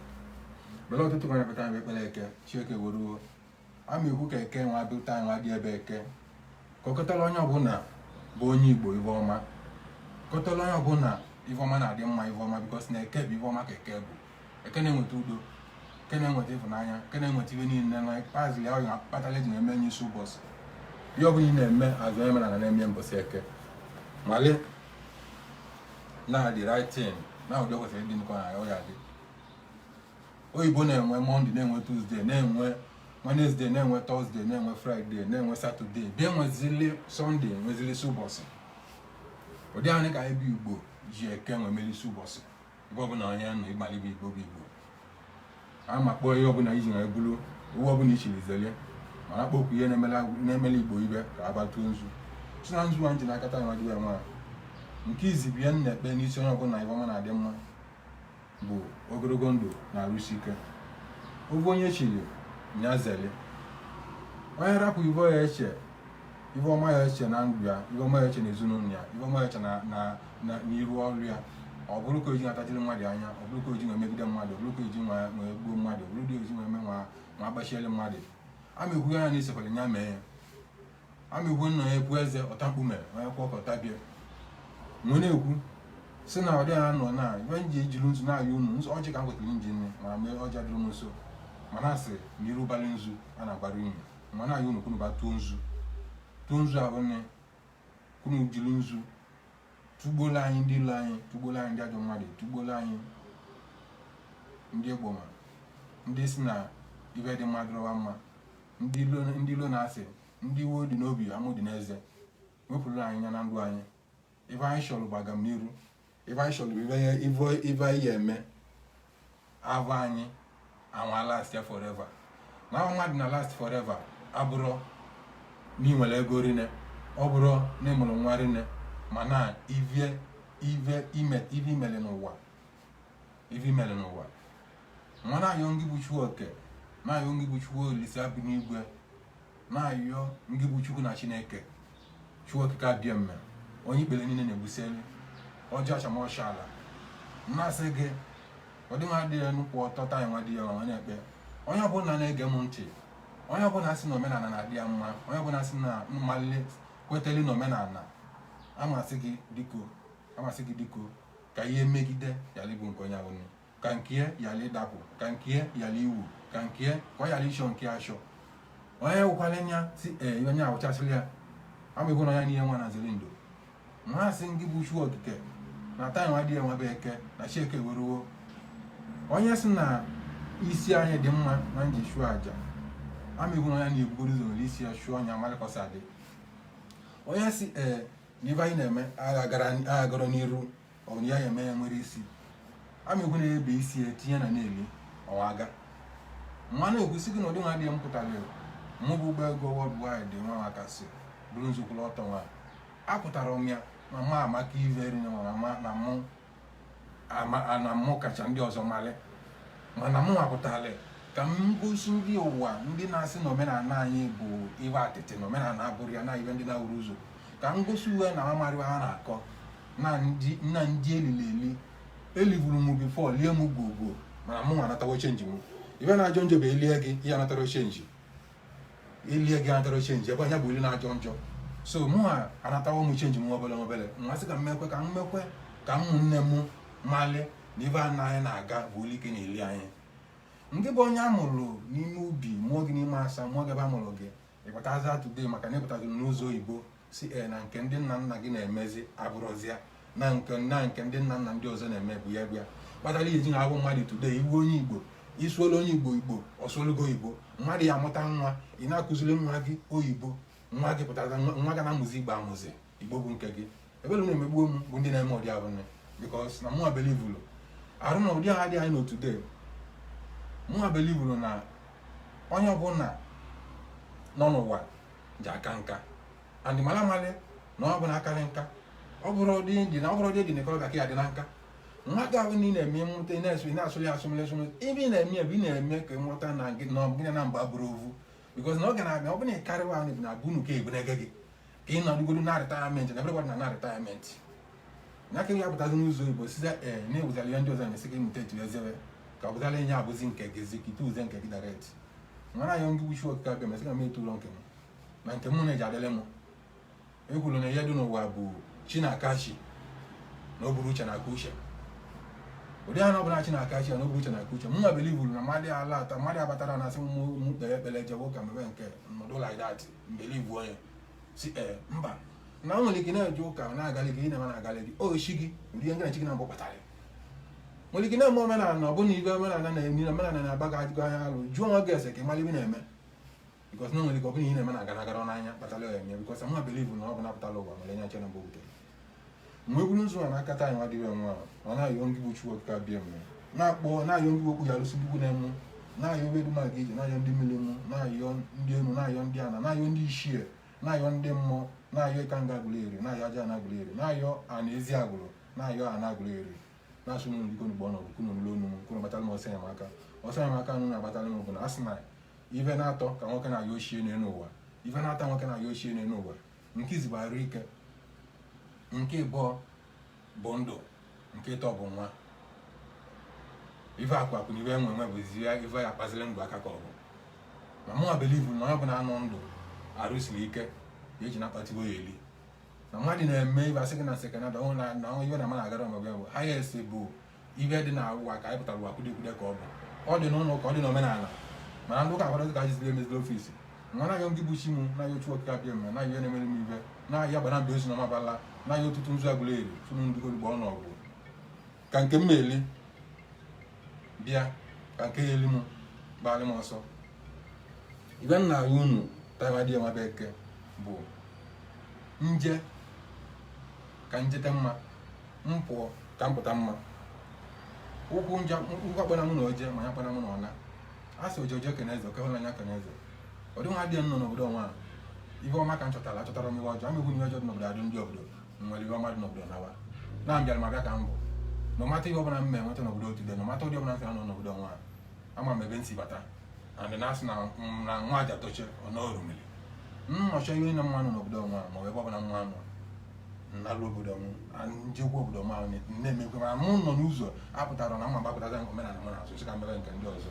bele ọtụtụ ka anyị pụta anyị ekpere eke chieke weruo a ma ekwu ka eke nwa bụta nwa dị ebe eke ka ọ kọtara onye ọbụla bụ onye Igbo ife ọma, kọtara onye ọbụla ife ọma na-adị mma ife ọma, because na eke bụ ife ọma ka eke bụ eke na-enweta udo, eke na-enweta ịfụnanya, eke na-enweta ife niile na kpazili ya ọya kpatara eji na-eme enye isi ụbọchị. Ihe ọbụla ị na-eme azụ onye mere na na-eme mbọsị eke mali na the right thing na ụdị o kwesịrị ịdị nkọ na ọ ya dị. Oyibo na-enwe Monday, na-enwe Tuesday, na-enwe Wednesday, na-enwe Thursday, na-enwe Friday, na-enwe Saturday, bịa nwezili Sunday, nwezili isi ụbọchị. Ụdị anyị ka anyị bụ Igbo ji eke nwe meli isi ụbọchị ebe ọbụla onye nọ ịgbalị bụ Igbo bụ Igbo a ma kpọọ ihe ọbụla iji wee bụrụ uwe ọbụla ichiri zelie mana akpọkwu ihe na-emela Igbo ibe ka a batuo nzu si na nzu a nji n'akata nwa dịbe nwa nke izi bụ ihe m na-ekpe n'isi onye ọbụla ife ọma na-adị mma bụ ogologo ndụ na arụsi ike. Ovu onye chiri nya zele, onye rapụ ife ya eche ife ọma ya eche na ndụ ya, ife ọma ya eche na ezinụlọ ya, ife ọma ya eche na na na n'iru ọrụ ya, ọ bụrụ ka oji na-atachiri mmadụ anya, ọ bụrụ ka oji nwe megide mmadụ, ọ bụrụ ka oji nwe nwe gbuo mmadụ, ọ bụrụ ka oji nwe eme nwa nwa agbachiele mmadụ. Ama ekwu ya na isekwara ya mee ya. Ama ekwu nna ya ekwu eze ọta mkpume onye kwọ ka ọtabie nwe na-ekwu si na ọ dị ya nọ na ife nji ejiri nzu na-ayọ unu nzu ọjị ka m kwetara nji nne mana mee ọjị adịrị m nso mana asị na iru balị nzu a na-agbara unyi mana ayọ unu kwunu ba tụọ nzu, tụọ nzu ahụ nne kwunu jiri nzu tụgbuola anyị ndị ilo anyị, tụgbuola anyị ndị ajọ mmadụ, tụgbuola anyị ndị egboma, ndị si na ife dị mma dịrọwa mma, ndị ilo na-asị ndị iwe dị n'obi amụ dị n'eze wepụrụ anyị ya na ndụ anyị. Ife anyị chọrọ bụ agamniru, ife anyị chọrọ bụ ife anyị eme avọ anyị anwa last ya forever na ahụ mmadụ na last forever abụrọ na ị nwere ego rinne, ọ bụrụ na ị mụrụ nwa rinne, mana ife ife ime ife imere n'ụwa, ife imere n'ụwa nwa na-ayọ ngị bụ Chukwu oke na-ayọ ngị bụ Chukwu Olise bi n'igwe na-ayọ ngị bụ Chukwu na Chineke Chukwu okike abịa mme onye ikpere niile na-egbuselu ọjọọ achamọsha ala na-asị gị. Ụdị nwa adịghị nnukwu ọtọ taa nwa dị ya nwa na-ekpe. Onye ọbụla na-ege m ntị, onye ọbụla sị na omenala na-adị ya mma, onye ọbụla sị na mmalite kweteli na omenala amasị gị, diko amasị gị, diko ka ihe megide yala ịbụ nke onye ahụ, ka nke yala ịdapụ, ka nke yala iwu, ka nke ka ọ yala ịchọ nke achọ. Onye wụkwala nya si ee, onye awụchasịrị ya amịgwụ na ya n'ihe nwa na zere ndo nwa asị ngị bụ Chukwu Okike na taa nwa dị ya nwa bụ eke na Chieke weruo. Onye sị na isi anyị dị mma na nji chụọ aja, amịgwụ na ya na-ebugoro ụzọ nwere isi ya chụọ anya amalịkọsa dị. Onye si ee na ibe anyị na-eme agha n'iru, ọ bụ na ya eme ya nwere isi, amịgwụ na-ebe isi ya tinye na na-eli ọwa aga. Nwa na-ekwusi gị na ụdị nwa dị m pụtara mụ bụ ụgbọ ego worldwide nwa makasị bụrụ nzukwuru ọtọ nwa apụtara m ya na ma amaka ive na mụ na mụ kacha ndị ọzọ malị, mana mụ nwapụtara ka m gosi ndị ụwa, ndị na-asị na omenala anyị bụ iwe atịtị, na omenala abụrụ ya na iwe ndị na-awuru ụzọ, ka m gosi uwe na amarịwa ha na-akọ na ndị elili eli elivuru m before lie m gwogwo, mana mụ nwa anatawo change m. Ibe na-ajọ njọ bụ elie gị ihe anatara change, elie gị anatara change ebe anya bụ ili na-ajọ njọ. So mụ anatawo m change m obele obele. Nmasị ka m mekwe ka m mekwe ka ụmụnne m malị na ibe anyị na-aga bụ ike na-eli anyị. Ndị bụ onye amụrụ n'ime ubi mụọ gị n'ime asa mụọ gị ebe a mụrụ gị, ịpụtazi today maka na ịpụtaziri n'ụzọ oyibo si ee na nke ndị nna nna gị na-emezi abụrụzịa na nke ndị nna nna ndị ọzọ na-eme bụ ya bịa kpatara ihe ji na-abụ mmadụ today. Iwu onye Igbo isuola onye Igbo Igbo ọsụolugo oyibo, mmadụ ya amụta nwa, ị na-akụziri nwa gị oyibo, nwa gị pụtara nwa gị na-amụzi Igbo amụzi Igbo bụ nke gị. Ebere m na-emegbuo m bụ ndị na-eme ụdị abụnne, because na mụnwa belivulu arụ na ụdị agha dị anyị n'otu day. Mụnwa belivulu na onye ọbụla nọ n'ụwa ji aka nka and mara amalị na ọ bụla akarị nka, ọ bụrụ dị dị na ọ bụrụ dị dị n'ikorobịa ka ya dị na nka. Nwa gị ahụ na ị na-eme mmụta, ị na-asụ ị na-asụli ya asụmli asụmli, ebe ị na-eme bụ ị na-eme ka ịmụta na gị na gị na mgba bụrụ ovu, because na ọ ga na-abịa ọ bụrụ na ị karịwa anyị bụ na bunu ka ebunege gị ka ị nọdụgodo na retirement, na everybody na retirement na aka ya pụtazi n'ụzọ oyibo siza ee na-ewuzara ihe ndị ọzọ na-esi ka ịmụta etu ezebe ka ọ bụzala ihe abụzi nke gị zi ka ite uze nke gị direct. Nwara ya ngị wuchi okike abịa mesị ka m etu ụlọ nke m na nke m na-eji adịlị m. Ekwuru na ihe dị n'ụwa bụ chi na aka chi na o buru uche na aka uche, ụdị ha na ọbụla chi na aka chi na o buru uche na aka uche. Mụnwa belivuru na mmadụ ala ata mmadụ abatara na asị m kpere ekpere jewe ụka mebe nke nọdụ like that. Mbelivu onye si ee mba na o nwere ike na-eje ụka na-agalị gị, ị na-eme na-agalị gị ochi gị ụdị ihe ndị na chi gị na mbụ kpatara nwere ike na-eme omenala. Ọ bụrụ na ibe omenala na-eme omenala na-aba gị ajụgo anya alụ, jụọ onwe gị ese ka ị mara ibe na-eme, because na nwere ike ọ bụrụ ihe na-eme na agara agara n'anya kpatara ya eme, because mụ believe na ọ bụ napụtala ụwa nwere anya chere mbụ wutere mgbe eburu nzu na n'aka taa nwa dịrị nwa ọ na-ayọ ngị bụ Chukwu Okike abịa mme na-akpọ na-ayọ ngị okwu ya alụsị ndị na-emu na-ayọ ebe dum aga ije na-ayọ ndị mmiri mụ na-ayọ ndị enu na-ayọ ndị ana na-ayọ ndị ichie na-ayọ ndị mmụọ na-ayọ ịka nga agụrụ eri na-ayọ aja ana agụrụ eri na-ayọ ana ezi agụrụ na-ayọ ana agụrụ eri na-asụ n'ụlọ biko n'ugbo ọnọdụ kwunu n'ụlọ onu m kwunu gbatara m ọsọ enyemaka. Ọsọ enyemaka nụ na-agbatara m bụ na a sị na ife na-atọ ka nwoke na-ayọ ochie n'elu ụwa, ife na-ata nwoke na-ayọ ochie n'elu ụwa, nke izi bụ arụ ike, nke ịbụọ bụ ndụ, nke ịtọ bụ nwa. Ife akụ akụ na ife enwe enwe bụzi ya ife ya akpaziri ndụ aka ka ọ bụ ma mụnwa believe na onye ọbụla anụ ndụ arụ siri ike ya eji na-akpatigo ya eli na mmadụ na-eme ife asị gị na nsị na na na ife na mana agara ọmọgụ ya bụ highest bụ ife dị na ụwa ka anyị pụtara ụwa kwudekwude ka ọ bụ ọ dị n'ụlọ ka ọ dị n'omenala, mana ndị ụka akwadozi ka jiziri emeziri ofisi nwa na-ayọ ngị bụ chi m na-ayọ Chukwu Okike abịa mme na-ayọ na-emere m ibe na-ayọ agbara mba ezi na ọmabala na-ayọ ọtụtụ nzu agụrụ eri tụrụ ndị olugbo ọnụọgụ ka nke m eli bịa ka nke ya eli m gbalị m ọsọ. Ibe nna ya unu tawa dị enwe eke bụ nje ka njete mma m pụọ ka m pụta mma ụkwụ nje ụkwụ akpana mụ na oje ma ya kpana mụ na ọna a sị oje oje kene eze oke hụrụ anya kene eze. Ọ dị nwa dị nọ n'obodo nwa ife ọma ka m chọtara achọtara m ife ọjọọ amegwu ihe ọjọọ dị n'obodo adị ndị obodo nwere ife ọma dị n'obodo nawa na mbịara ma bịa ka m bụ na ọmata ihe ọbụla m ma enweta n'obodo otu dị na ọmata ụdị ọbụla m si nọ n'obodo nwa ama m ebe m si bata and na asị na nwa aja toche ọ na orumili nnọchọ ihe na mma nọ n'obodo nwa ma ọ bụ ebe ọbụla nwa nọ Nnalụ obodo m, njekwa obodo m ahụ na-emekwe, ma mụ nọ n'ụzọ apụtara na mma gbapụtaza omenala m na-asụ sị ka mere nke ndị ọzọ.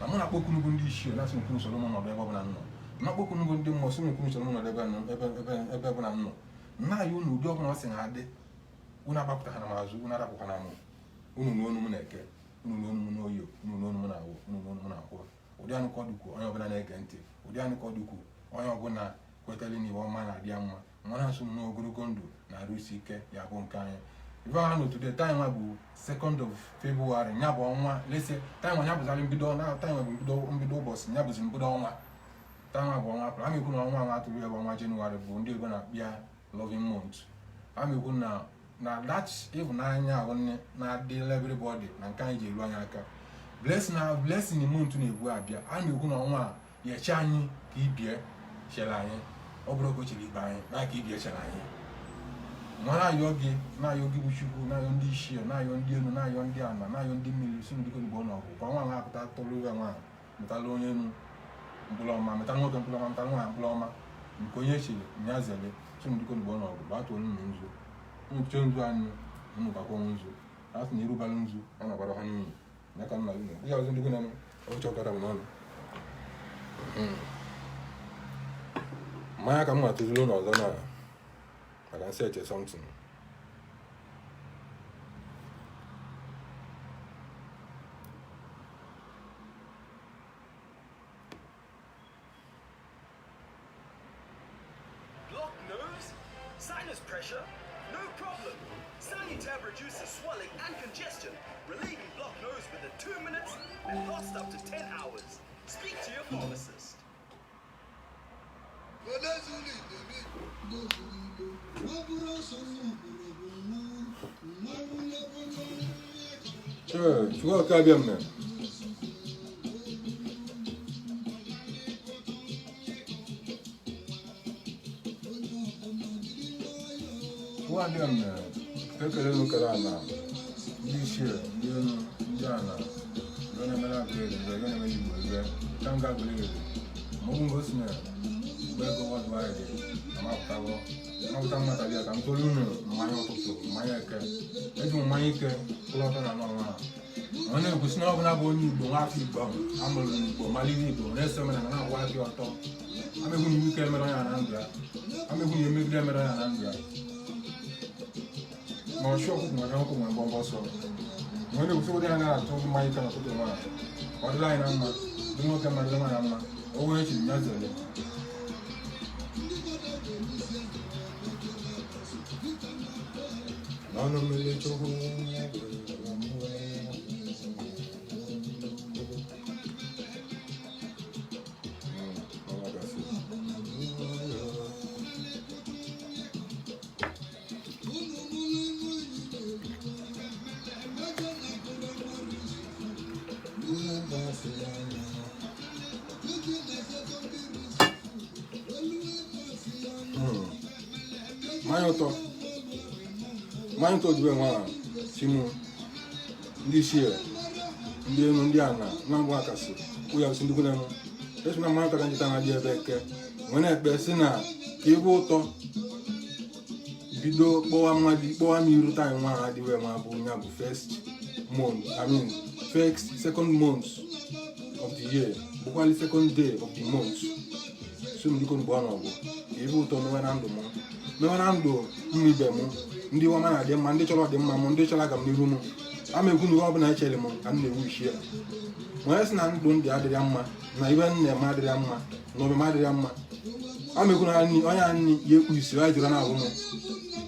Na mụ na-akpọkwu nnukwu ndị ichie na-asị nkwuru soro m nọdụ ebe ọbụla nọ, na-akpọkwu nnukwu ndị mmụọ sị nkwuru soro m nọdụ ebe ọbụla nọ, na-ayọ unu ụdị ọbụla ọ sị na adị unu agbapụtara m azụ, unu arapụkwana m. Unu n'onu m na-eke, unu n'onu m n'oyo, unu n'onu m na-awụ, unu n'onu m na-akwụ. Ụdị anụ ka ọ dịkwu onye ọbụla na-ege ntị, ụdị anụ ka ọ dịkwu onye ọbụla kwetara na iwe ọma na-adị ya mma. Nwa na-asụ m n'ogologo ndụ na-arụ isi ike ya bụ nke anyị. Ife ha n'otu de time bụ 2nd of February, nya bụ ọnwa lese time, nya bụzarị mbido na time bụ mbido ụbọchị, nya bụzi mbido ọnwa. Time bụ ọnwa April. Amekwu na ọnwa atụrụ ya bụ ọnwa Jenụwarị, bụ ndị Igbo na-akpịa loving month. Amekwu na that ịhụnanya ahụ na-adịla everybody na nke anyị ji eru anyị aka. Blessing na blessing month na-ebu abịa. Amekwu na ọnwa a ya eche anyị ka ibie chere anyị, ọ bụrụ ka o chere ibe anyị na ka ibie chere anyị. Nwa na-ayọ gị, na-ayọ gị bụ Chukwu, na-ayọ ndị ichie, na-ayọ ndị elu, na-ayọ ndị ana, na-ayọ ndị mmiri, si ndị oyibo n'ọgụ ka ọnwa na-apụta tụrụ ya nwa mụtala onye enu mkpụrụ ọma, mụtala nwoke mkpụrụ ọma, mụtala nwaanyị mkpụrụ ọma, nke onye chiri nya zere. Si ndị oyibo n'ọgụ gbatuo unu nzu, unu chee nzu anyị, unu gbakwa nzu a sị na irubala nzu a na-agbara ha n'iyi ya ka nna unu ya ọzọ ndị gị na ọchọ kara m n'ọnụ. Mmanya ka m na-atụziri ụlọ ọzọ na maka nsị eche something. Blocked nose? Sinus pressure? No problem. Sanutab reduces swelling and congestion, relieving blocked nose within 2 minutes and lasts up to 10 hours. Speak to your pharmacist. Sure, Chukwu abịa mme. Chukwu abịa mme. Ekele m kere ala, ndị ichie, ndị elu, ndị ala, ndị na-emere agụrụ ebe, ndị na-emere Igbo ebe, tanga agụrụ ebe. Ma ọ bụ ngosi na mgbe ego worldwide amapụtago amapụta mmata bịa ka m tolu unu mmanya ụtụtụ, mmanya eke. Eji m mmanya ike kwụrụ ọtọ na n'ọnwa a. Ọ na-ekwusi na ọ bụla bụ onye Igbo, nwa afọ Igbo amụrụ n'Igbo, malite Igbo, na-eso omenala, na-agwa aka ọtọ. Amegwu na iwu ike emere onye na ndụ ya, amegwu na emegide emere onye na ndụ ya. Ma ọchụ ọkụkụ maka ọkụkụ nwere mbọmbọ ọsọ. Ma onye na-ekwusi ụdị ya na-atụ mmanya ike n'ụtụtụ nwa, ọ dịla anyị na mma, dị nwoke mma, dịla nwaanyị na mma. O nwere chiri ya zere. N'ọnụ mmiri Chukwu. Mmanya ụtọ, mmanya ụtọ jibe nwa chimu ndị ichie, ndị elu, ndị ana na mbụ akasị kwụ ya si ndị kwune m esi na mmanya ụtọ ka njita na-adị ebe eke nwee na-ekpe si na ka ibe ụtọ bido kpọwa mmadụ kpọwa m iru taa nwa ha adịwe ma bụ ya bụ first month, I mean first second month of the year, bụkwali second day of the month. So m dịko mgbe ọ nọ bụ ka ibe ụtọ mewe na ndụ m, mewe na ndụ ụmụ ibe m, ndị ọma na-adị mma, ndị chọrọ ọdịmma m, ndị chọrọ aga m n'iru m. Ama ekwu na ihe ọbụla echere m ka m na-ewu isi ya. Onye sị na ndụ ndị adịrị mma, na ibe nna m adịrị mma, na omume adịrị mma, ama ekwu na onye anyị ya ekpu isi ya jụrụ na ahụ m.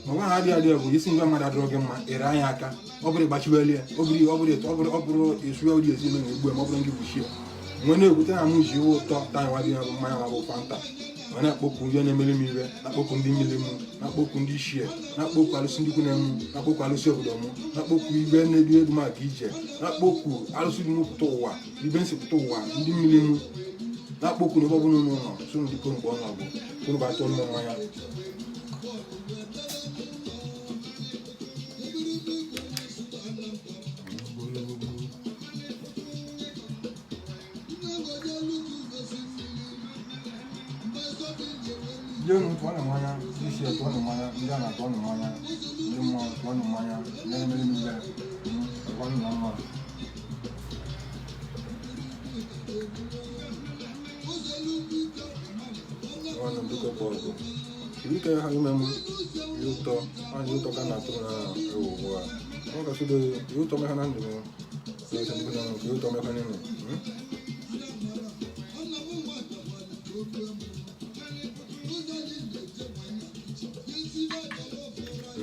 Ma nwa ha adịghị adịghị bụ isi ngwa mmadụ adịrọ gị mma, ere anyị aka ọ bụrụ ịgbachiweli ya, ọ bụrụ ọ bụrụ ọ bụrụ ọ bụrụ esu ụdị ezi eme na-egbu ya, ma ọ bụrụ ndị gwuchie nwee na-ekwute na mụ ji iwe ụtọ taa nwa dị ya bụ mmanya nwa bụ Fanta. Wee na-akpọkwu ihe na-emere m iwe, na-akpọkwu ndị mmiri m, na-akpọkwu ndị ichie, na-akpọkwu alụsị ndị ikwu na-emu, na-akpọkwu alụsị obodo m, na-akpọkwu ibe na-edu edu maka ije, na-akpọkwu alụsị dị m pụta ụwa, ibe nsi pụta ụwa, ndị mmiri m, na-akpọkwu n'ebe ọbụla unu nọ so ndị konugbo ọnụ ọgụ unu bụ atụ ụmụ mmanya. Ndị enu tụọ na mmanya ndị Ichie tụọnụ mmanya, ndị a na-atụọnụ mmanya, ndị mmụọ tụọnụ mmanya, ndị na-emere m ibe tụọnụ na mma. Nwanne m, biko bụ ọgụ ike ha ime m ihe ụtọ anyị ụtọ ka na-atụ na ewu ugbu a. Ọ kasịdo ihe ụtọ meha na ndụ m na-ese ndị na nke ihe ụtọ meha nínú.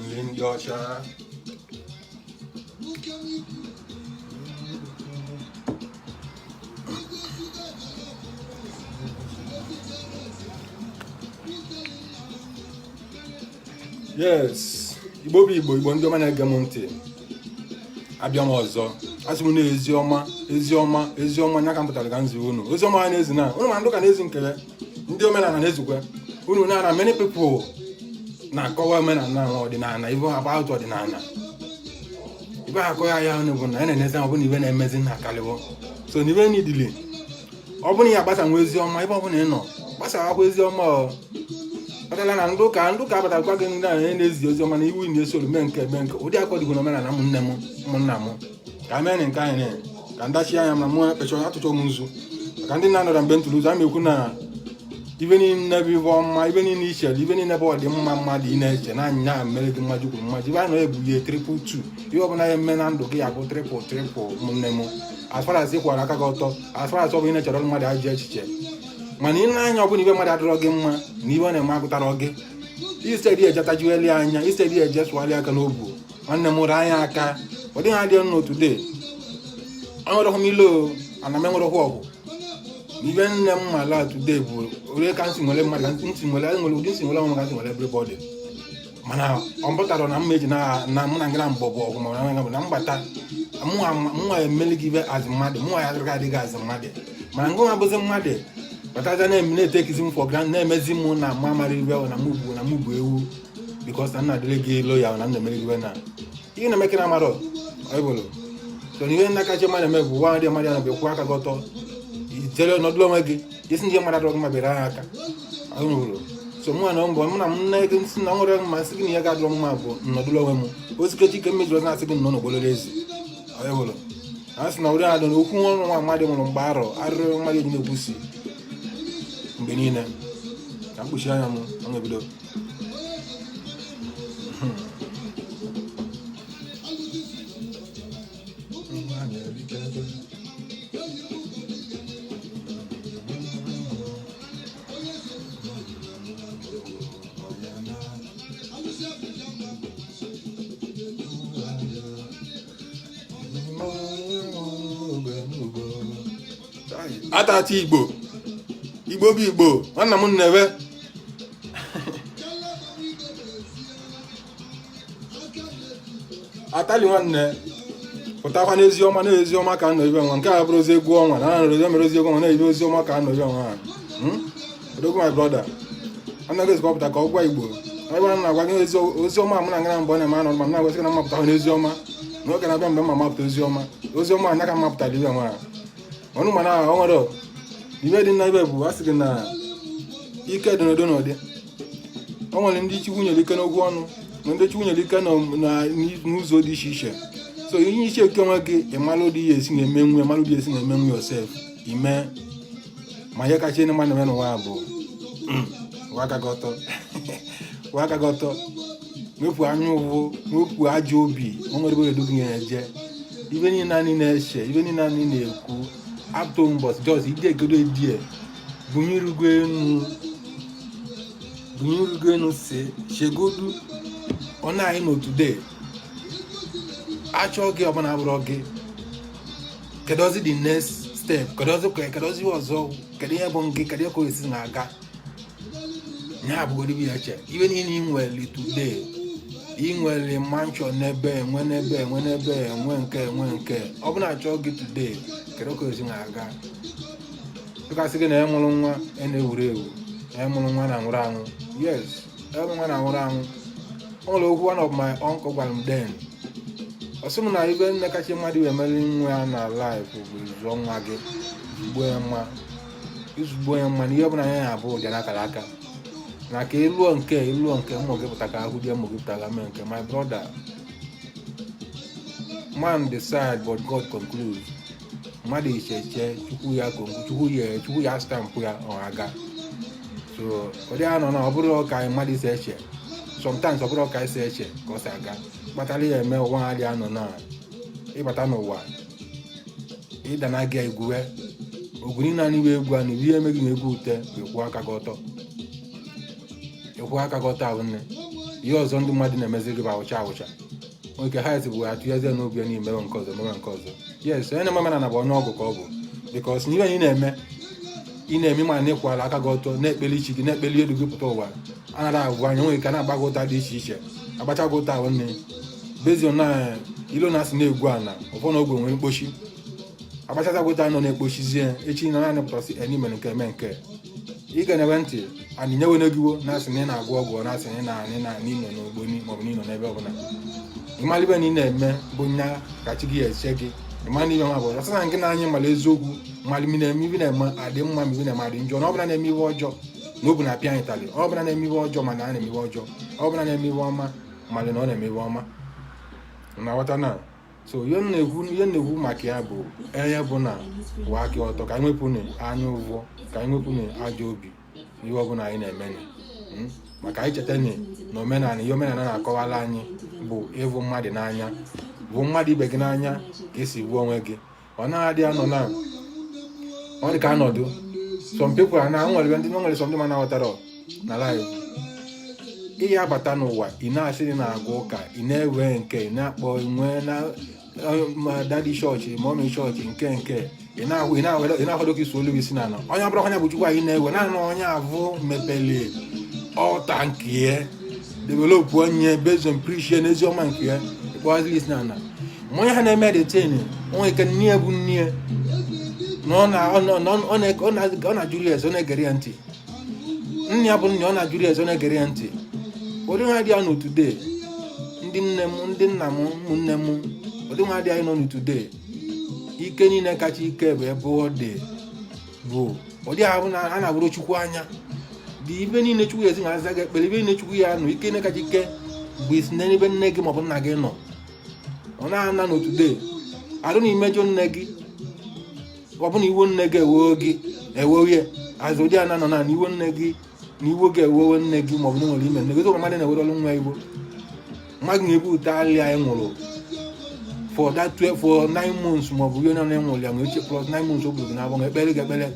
Nri ndị ọcha. Yes, Igbo bụ Igbo, Igbo ndị ọma na-ege m ntị, abịa m ọzọ. Asị m na ezi ọma, ezi ọma, ezi ọma nya ka m pụtara ka m zi unu ozi ọma a na-ezi na unu ma ndị ụka na-ezi nke ya, ndị omenala na-ezikwa unu na many people na-akọwa omenala na ọdịnala, ibe about ọdịnala ibe ha akọghị ya unu bụ na ya na-enezi ọ bụla ibe na-emezi na akalịwo so na ibe n'idili ọ bụrụ ya gbasa nwa ezi ọma ebe ọ bụla ị nọ gbasawakwa ezi ọma. Ọ kpatara na ndị ụka, ndị ụka abatakwa gị, ndị a na-ezi ozi ọma na iwu na-eso mee nke mee nke ụdị akọ dịgwo n'omenala. Ụmụnne m, ụmụnna m, ka mee nke anyị ka ndachi anya ma mụ ekpecha atụcha m nzu maka ndị na-anọrọ mgbe ntụrụ ụzọ. A na-ekwu na ibe niile bụ ibe ọma, ibe niile ichere, ibe niile bụ ọdịmma mmadụ ị na-eche na anya mere gị mmaji kwuru mmaji. Ibe a na-ebulie triple two, ihe ọbụla ya eme na ndụ gị ya bụ triple triple. Ụmụnne m, as far as ị kwara aka gị ọtọ, as far as ọ bụ ị na-echere mmadụ ajọ echiche, mana ị na-anya ọbụla ibe mmadụ adịrọ gị mma na ibe ọ na-eme agụtara gị, isedi ejetajueli anya, isedi eje sụgharị aka n'obu. Nwanne m, ụrụ anya aka ọ dịghị adị n'otu de enwerọhụ m ilo ana m enwerọhụ ọgwụ. Ibe nne m mala today bụ onye ka nsị nwere mmadụ ka ntị nwere nwere ụdị nsị nwere ọnwụ ka nsị nwere everybody, mana ọ pụtara na mma eji na mụ na gị na mbọ bụ ọgwụ ma na na mgbata mụnwa emeli gị ibe azụ mmadụ, mụnwa ya adịrịghị adịghị azụ mmadụ, mana ngụ nwa bụzi mmadụ bataza na-etekizi m for granted, na-emezi mụ na mụ amara ibe na mụ bụ ewu because na nna adịrị gị ilo ya na m na-emeli gị ibe na ihe na-eme na amarọ ọbụlụ. So na ihe nna kacha mmadụ eme bụ nwa ndị mmadụ na kwụ aka gị ọtọ, ijere nọdụrụ onwe gị isi ndị mmadụ adọrọ gị mma bịara anya aka ọhụrụ. So mụ na mbọ mụ na m nne gị nsị na nwere mmasị gị na ihe ga-adọrọ mma bụ nnọdụrụ onwe m osikechi ike mmejiri na-asị gị nọ n'ogbololo ezi ọhụrụ. A sị na ụdị adọ na okwu ọnụ nwa mmadụ nwụrụ mgbe arọ arịrị mmadụ eji na-ekwusi mgbe niile ka mkpuchi anya m ọ na-ebido. Atata Igbo, Igbo bụ Igbo. Nwanna m nnebe atali nwanne pụtakwa n'ezi ọma na ezi ọma ka nọ ibe nwa nke a bụrụ ozi egwu ọnwa na anọrọ mere ozi egwu ọnwa na ibe ozi ọma ka nọ ibe nwa. Odogwu, my brother, anaghị ezikọ pụta ka ọ gwa Igbo ebe a na-agwa gị ozi ọma. Mụ na ngara mgbe ọ na-eme anọ ma m na-agwasị na mmapụta n'ezi ọma na oge na-abịa mgbe mma mapụta ozi ọma, ozi ọma anya ka m mapụtara ibe nwa ọnụ, mana ọ nwere ibe dị na ibe bụ a sị gị na ike dị n'ụdị n'ụdị. O nwere ndị Chukwu nyere ike n'okwu ọnụ na ndị Chukwu nyere ike n'ụzọ dị iche iche. So ihe iche eke onwe gị, ịmara ụdị ihe esi na-eme nwe, mara ụdị esi na-eme nwe yourself ime. Ma ihe kacha ihe mmadụ eme n'ụwa bụ ụwa aka gị ọtọ, ụwa aka gị ọtọ, wepụ anya ụvụ, wepụ ajọ obi. O nwere ebe edu gị eje. Ibe niile anyị na-eche, ibe niile anyị na-ekwu apụta mbọsị jos ide egodo edie bunye enu, bunye irugo enu si chegodu ọ na-anyị n'otu de achọ gị ọbụla abụrọ gị. Kedụzi the next step? Kedụzi, kedụzi ọzọ? Kedu ihe bụ gị? Kedu ka o esi na-aga ya abụgoro ibe ya eche ibe niile ị nwere today? Ị nwere mansion n'ebe enwe, n'ebe enwe, n'ebe enwe nke enwe nke ọ bụla achọ gị today. Kedu ka o esi na-aga? Dịkasị gị na emụrụ nwa e na-ewuru ewu na emụrụ nwa na-anwụrụ anwụ. Yes, emụrụ nwa na-anwụrụ anwụ. O nwere okwu one of my uncle gwara m then. Ọ sị m na ibe nne kacha mmadụ emeri nwa ya na life bụ zụọ nwa gị, zugbo ya mma, izugbo ya mma na ihe ọbụla ya ya abụ ụdị n'akara aka. Na ka ịlụọ nke ịlụọ nke ụmụ gị pụta ka ahụ dị, ụmụ gị pụta ka mee nke. My brother, man decide but God concludes. Mmadụ icheche, Chukwu ya, Chukwu ya stamp ya, ọ aga. So ụdị a nọ na ọ bụrụ ka anyị mmadụ si eche, sometimes ọ bụrụ ka anyị si eche ka ọ si aga. Kpatara ya eme ụwa ha dị anọ na ịbata n'ụwa ịda na gị egwuwe ogwu niile anyị wee egwu a na ihe emeghị na egwu ute bụ ịkwụ aka gị ọtọ, ịkwụ aka gị ọtọ ahụ nne. Ihe ọzọ ndị mmadụ na-emezi gị bụ awụcha awụcha nke ha esi bụ atụnyezie n'obi ya na imewe nke ọzọ, mewe nke ọzọ. Yes, onye na-eme omenala bụ onye ọgwụ ka ọ bụ, because n'ihe anyị na-eme, ị na-eme ma na ịkwala aka gị ọtọ, na-ekpeli chi gị, na-ekpeli elu gị pụta ụwa. Anaghị agwụ anya nwere ike na-agba gị ụta dị iche iche, agbacha gị ụta ahụ nne bezio na ilo na asị na-egwu ana ụfọdụ na ogwe nwere mkpochi, agbachaza gị ụta nọ na-ekpochizie echi na naanị pụtasị eni mere nke eme nke ị ga-enyewe ntị anyị nyewe n'egiwo na-asị na ị na-agwọ ọgwụ, ọ na-asị na ị na n'ịnọ n'ogboni maọbụ n'ịnọ n'ebe ọbụla. Ịmalibe na ị na-eme bụ nya ka chi gị eche gị. Ịma na ibe nwa bụ ọsọ na nke na anyị mara eziokwu mmalị na-eme ibi na-eme adị mma, ma ibi na-eme adị njọ, na ọbụla na-eme ihe ọjọọ na obu na-apịa anyị ịtalị. Ọbụla na-eme ihe ọjọọ mana a na-eme ihe ọjọọ, ọbụla na-eme ihe ọma malị na ọ na-eme ihe ọma na ghọta na. So ihe m na-ekwu maka ya bụ enye bụ na ụwa aka ọtọ, ka anyị nwepụ anya ụvọ, ka anyị nwepụ ajọ obi n'ihe ọbụla anyị na-eme, maka anyị cheta na omenala, ihe omenala na-akọwara anyị bụ ịvụ mmadụ n'anya, bụ mmadụ ibe gị n'anya ka esi gbuo onwe gị. Ọ naghị adị anọ na ọ dị ka anọdụ some people na nwere ndị nwere some ndị ma na-aghọtara na life. Ihe abata n'ụwa, ị na-asị na na-agụ ụka, ị na-ewe nke ị na-akpọ nwee na ma daddy chọọchị, mummy chọọchị, nke ị na-akwado ka iso olu gị si n'ala. Onye ọbụla onye bụ Chukwu anyị na-ewe naanị onye avụ mepele ọta nke ya, develop onye based on preach ya n'ezi ọma nke ya, ịkpọghazili isi n'ala. Ma onye ha na-eme detain onwe ike nne ya bụ nne ya na ọ na-ajụrụ ya eze, ọ na-egere ya ntị. Nne ya bụ nne, ọ na-ajụrụ ya eze, ọ na-egere ya ntị. Ụdị ha dị ya n'otude ndị nne m, ndị nna m, ụmụnne m, ụdị nwa dị anyị nọ n'otude. Ike niile kacha ike bụ ebe ọ dị bụ ụdị ahụ na a na-abụrụ Chukwu anya dị ibe niile. Chukwu ya ezi na aza gị ekpere ibe niile. Chukwu ya nọ, ike niile kacha ike bụ isi n'ebe nne gị maọbụ nna gị nọ. Ọ na-ana n'otude arụ na imejọ nne gị, ọ bụ na iwo nne gị ewe gị ewe azụ ụdị ana nọ na iwo nne gị na iwo gị ewewe nne gị, maọbụ na nwere ime nne gị. Mmadụ na-ewere ọrụ nwa igbo, mmadụ na-ebu ụta alị anyị nwụrụ for that 12, for 9 months, maọbụ ihe na nwụrụ ya nwere plus 9 months o buru gị n'abọ ekpere gị ekpere.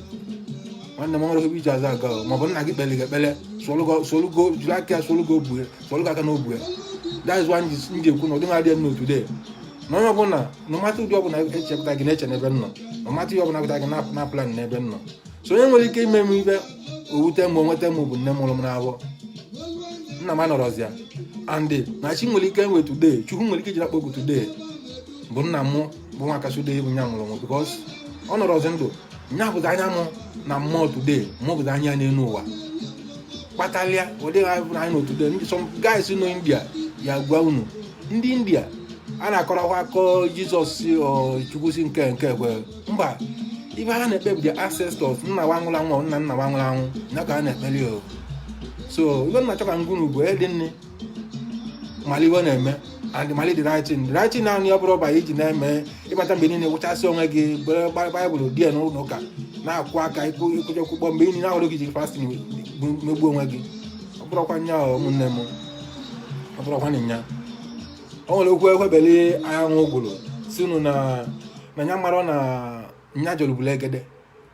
Nwanne m, nwere ebe iji aza aga, maọbụ nna gị kpere gị ekpere, solugo jiri aka ya solugo obue, solugo aka na obue. That is why m ji ekwu na ụdị nwa adịghị n'otu day na onye ọbụla, na mata ụdị ọbụla echepụta gị na-eche n'ebe m nọ, na mata ihe ọbụla pụta gị na plan n'ebe m nọ. So onye nwere ike ime m ibe owute m, onweta m bụ nne mụrụ m n'abọ, nna m anọrọzi ya. And na chi nwere ike nwe today, Chukwu nwere ike iji akpọ oku today bụ nna m bụ nwa kasị bụ nya mụrụ m, because ọ nọrọzi ndụ nya bụzi anya mụ na mmụọ today, mụ bụzi anya n'elu ụwa kpatalịa ụdị ha bụ anyị n'otu day. Some guys nọ India ya gwa unu, ndị India a na-akọrọkwa akọ Jizọs si Chukwu si nke kwe mba ibe ha na-ekpe bụ the ancestors, nna wa nwụrụ anwụ, nna nna wa nwụrụ anwụ ya ka ha na-ekpeli o. So ibe nna chọ ka ngwunu bụ ede nne mali iwe na-eme and mali the right thing, the right thing naanị ọ bụrụ ọba iji na-eme ịbata mgbe niile wụchasị onwe gị bere Baịbụl die n'ụlọ ụka na-akwụ aka ịkwụcha kwụkpọ mgbe niile ahụrụ gị jiri fasting megbuo onwe gị. Ọ bụrụkwa nya, ụmụnne m, ọ bụrụkwa nya. O nwere okwu ekwebeli anyanwụ gwụrụ si unu na nya marọ na nya jọrọ egede,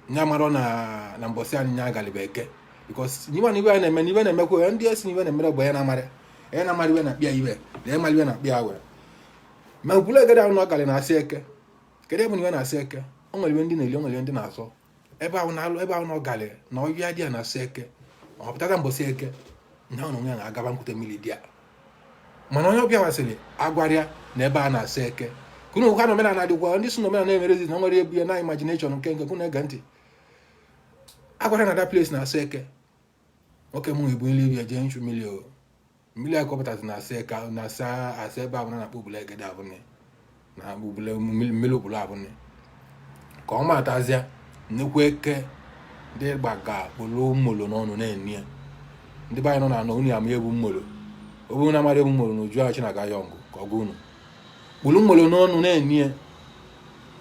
nya marọ na mbọsị anyị nya galiba eke, because n'iwe na iwe a na-eme na iwe na-emekwa ndị esi na iwe na-emere bụ ya na-amarị ya na-amarị iwe na-akpịa iwe na ya mara iwe na-akpịa awe ma bụrụ egede ahụ na ọ galị na-asị eke. Kedu ebe na iwe na-asị eke? O nwere iwe ndị na-eli, o nwere iwe ndị na-azọ ebe ahụ na-alụ ebe ahụ na ọ galị na ọbịa dị ya na-asị eke. Ọ pụtata mbọsị eke na ọ na onwe ya na-agaba nkwute mmiri dị ya, mana onye ọbịa masịrị agwarịa na ebe a na-asa eke kunu okwu na omenala dịkwa. Ndị si na omenala na-emerezi na nwere ebu ya na imagination nke kwunu ege ntị agwara na that place na-asa eke. Nwoke m ebu nri ya jee nchu mmiri, o mmiri akọpụtazi na-asa eke, na-asa asa ebe ahụ na-akpọ obule egede abụne na obule mmiri obule abụne ka ọ matazịa nnukwu eke dị gbaga kpolo molo n'ọnụ na-eni ya. Ndị be anyị nọ na anọ unu ama egwu mmolo. Ọ bụrụ na amara egwu mmolo na uju achị na aga yọngụ ka ọ gwa unu kpulu mmolo n'ọnụ na-enye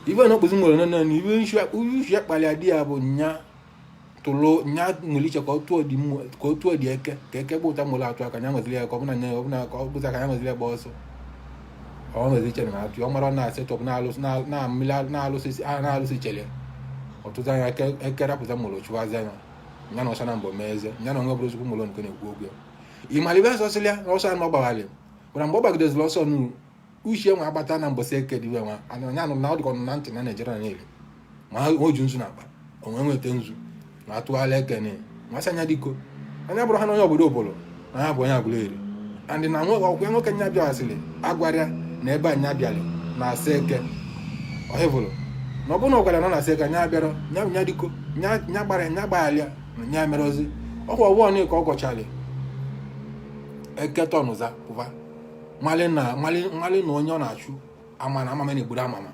ibe na okpuzi mmolo n'ọnụ na-enye ibe ushi akpali adị ya bụ nya tụlụ nya nwere iche ka ọ tụọ dị mmụọ, ka ọ tụọ dị eke, ka eke gba ụta mmolo atụ aka nya nwezili ya, ka ọ bụ na nya ọ bụ na ka ọ bụza ka nya nwezili ya gba ọsọ. Ọ nwezi iche na atụ ọ mara na setọp na-alụsị na mmiri na-alụsị a na-alụsị chere ọtụtụ anya eke rapụta mmolo chụwazi anya nya na ọsọ na mbọ mee eze nya na onwe bụrụ ozugbo mmolo nke na-ekwu okwu ya. Ịmara ibe ọsọ ya na ọsọ anọ gbaghalị gwara mgbe ọ gbagideziri ọsọ nu uche nwa agbata na mbọsị eke dị nwa anya nụ na ọ dịka ọnụ na ntị na na-ejere na niile ma o ju nzu na akpa onwe nweta nzu na atụgharị eke ni masị anya diko anya bụrụ ha na onye obodo obodo na ya bụ onye Aguleri and na ọkwa nwoke nya bịaghasịrị agwarịa na ebe anya bịalị na asa eke ọhịvụrụ na ọ bụrụ na ọ gwara na ọ na-asa eke anya bịara nya nya diko nya nya gbara nya gbaghalịa na nya merọzi ọkwa ọwụọ ka ọ gọchalị eke tọnụza pụva mmalị na mmalị na onye ọ na-achụ ama na amama na-egburu amama.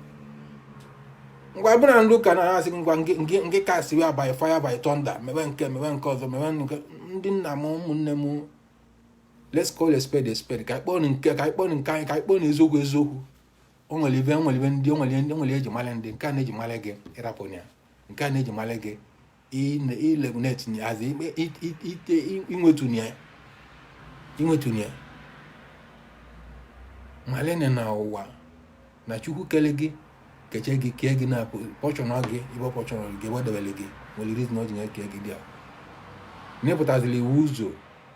Ngwa ebe na ndị ụka na-asị ngwa nke kasị ya by fire by thunder, mewe nke mewe nke ọzọ, mewe nke ndị nna m, ụmụnne m, let's call a spade a spade. Ka anyị kpọọ nke ka anyị kpọọ nke anyị, ka anyị kpọọ eziokwu eziokwu. O nwere ibe, o nwere ibe ndị o nwere ndị o nwere eji mara ndị nke a na-eji mara gị ịrapụ ya, nke a na-eji mara gị ile na-etinye azụ ite inwetunye malene na ụwa na Chukwu kele gị, keche gị, kee gị na pọchọn gị ibe pọchọn gị ebe debere gị nwere reason o ji nye kee gị dị a n'ịpụtaziri iwu ụzọ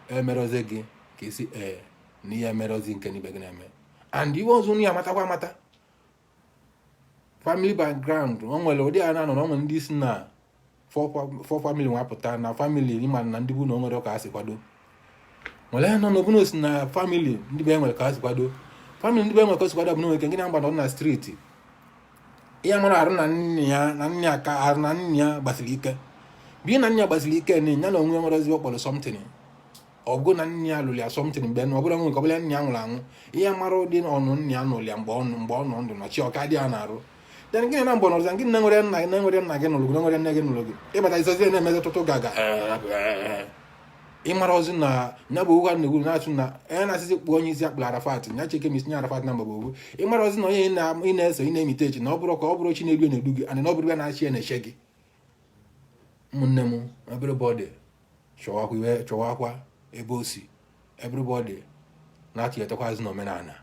emerọzi gị ka esi ee na ihe emerọzi nke n'ibe gị na-eme. And iwe ọzọ unu ya amatakwa amata family background, o nwere ụdị a na-anọ na o nwere ndị si na four family nwa pụta na family ịma na ndị bụ na o nwere ka ha si kwado nwere ya nọ n'ọbụna osi na family ndị be nwere ka ha si kwado family ndị be nwere ka o si kwado bụ na nwere ike gị na mgba nọ na street ihe mara arụ na nne ya na nne ya ka arụ na nne ya gbasiri ike bi na nne ya gbasiri ike na ya na onwe nwere ozi ọkpọrọ something ọgụ na nne ya lụrụ ya something mgbe na ọbụla nwere nke ọbụla nne ya nwụrụ anwụ ihe mara ụdị ọnụ nne ya nụrụ ya mgbe ọ mgbe ọ nọ ndụ na chi ọka dị ya na-arụ. Then gịnị na mgbe nọrọza gịnị na nwere nna na nwere nna gị nụrụ gị na nwere nne gị nụrụ gị ịbata isozi na-emezi tụtụ gaga ịmara ozi na ya bụ ụgha na-egwu na-atụ na onye na-asịsị kpụọ onye isi akpụrụ Arafat nya cheke m isi nye Arafat na mgbe gboo ịmara ozi na onye ị na-eso ị na-emite echi na ọ bụrụ ka ọ bụrụ chi na-edu na-edu gị and na ọ bụrụ ya na-achị ya na-eche gị. Ụmụnne m, everybody chọwakwa iwe, chọwakwa ebe o si. Everybody na-atụnyetakwa azụ n'omenala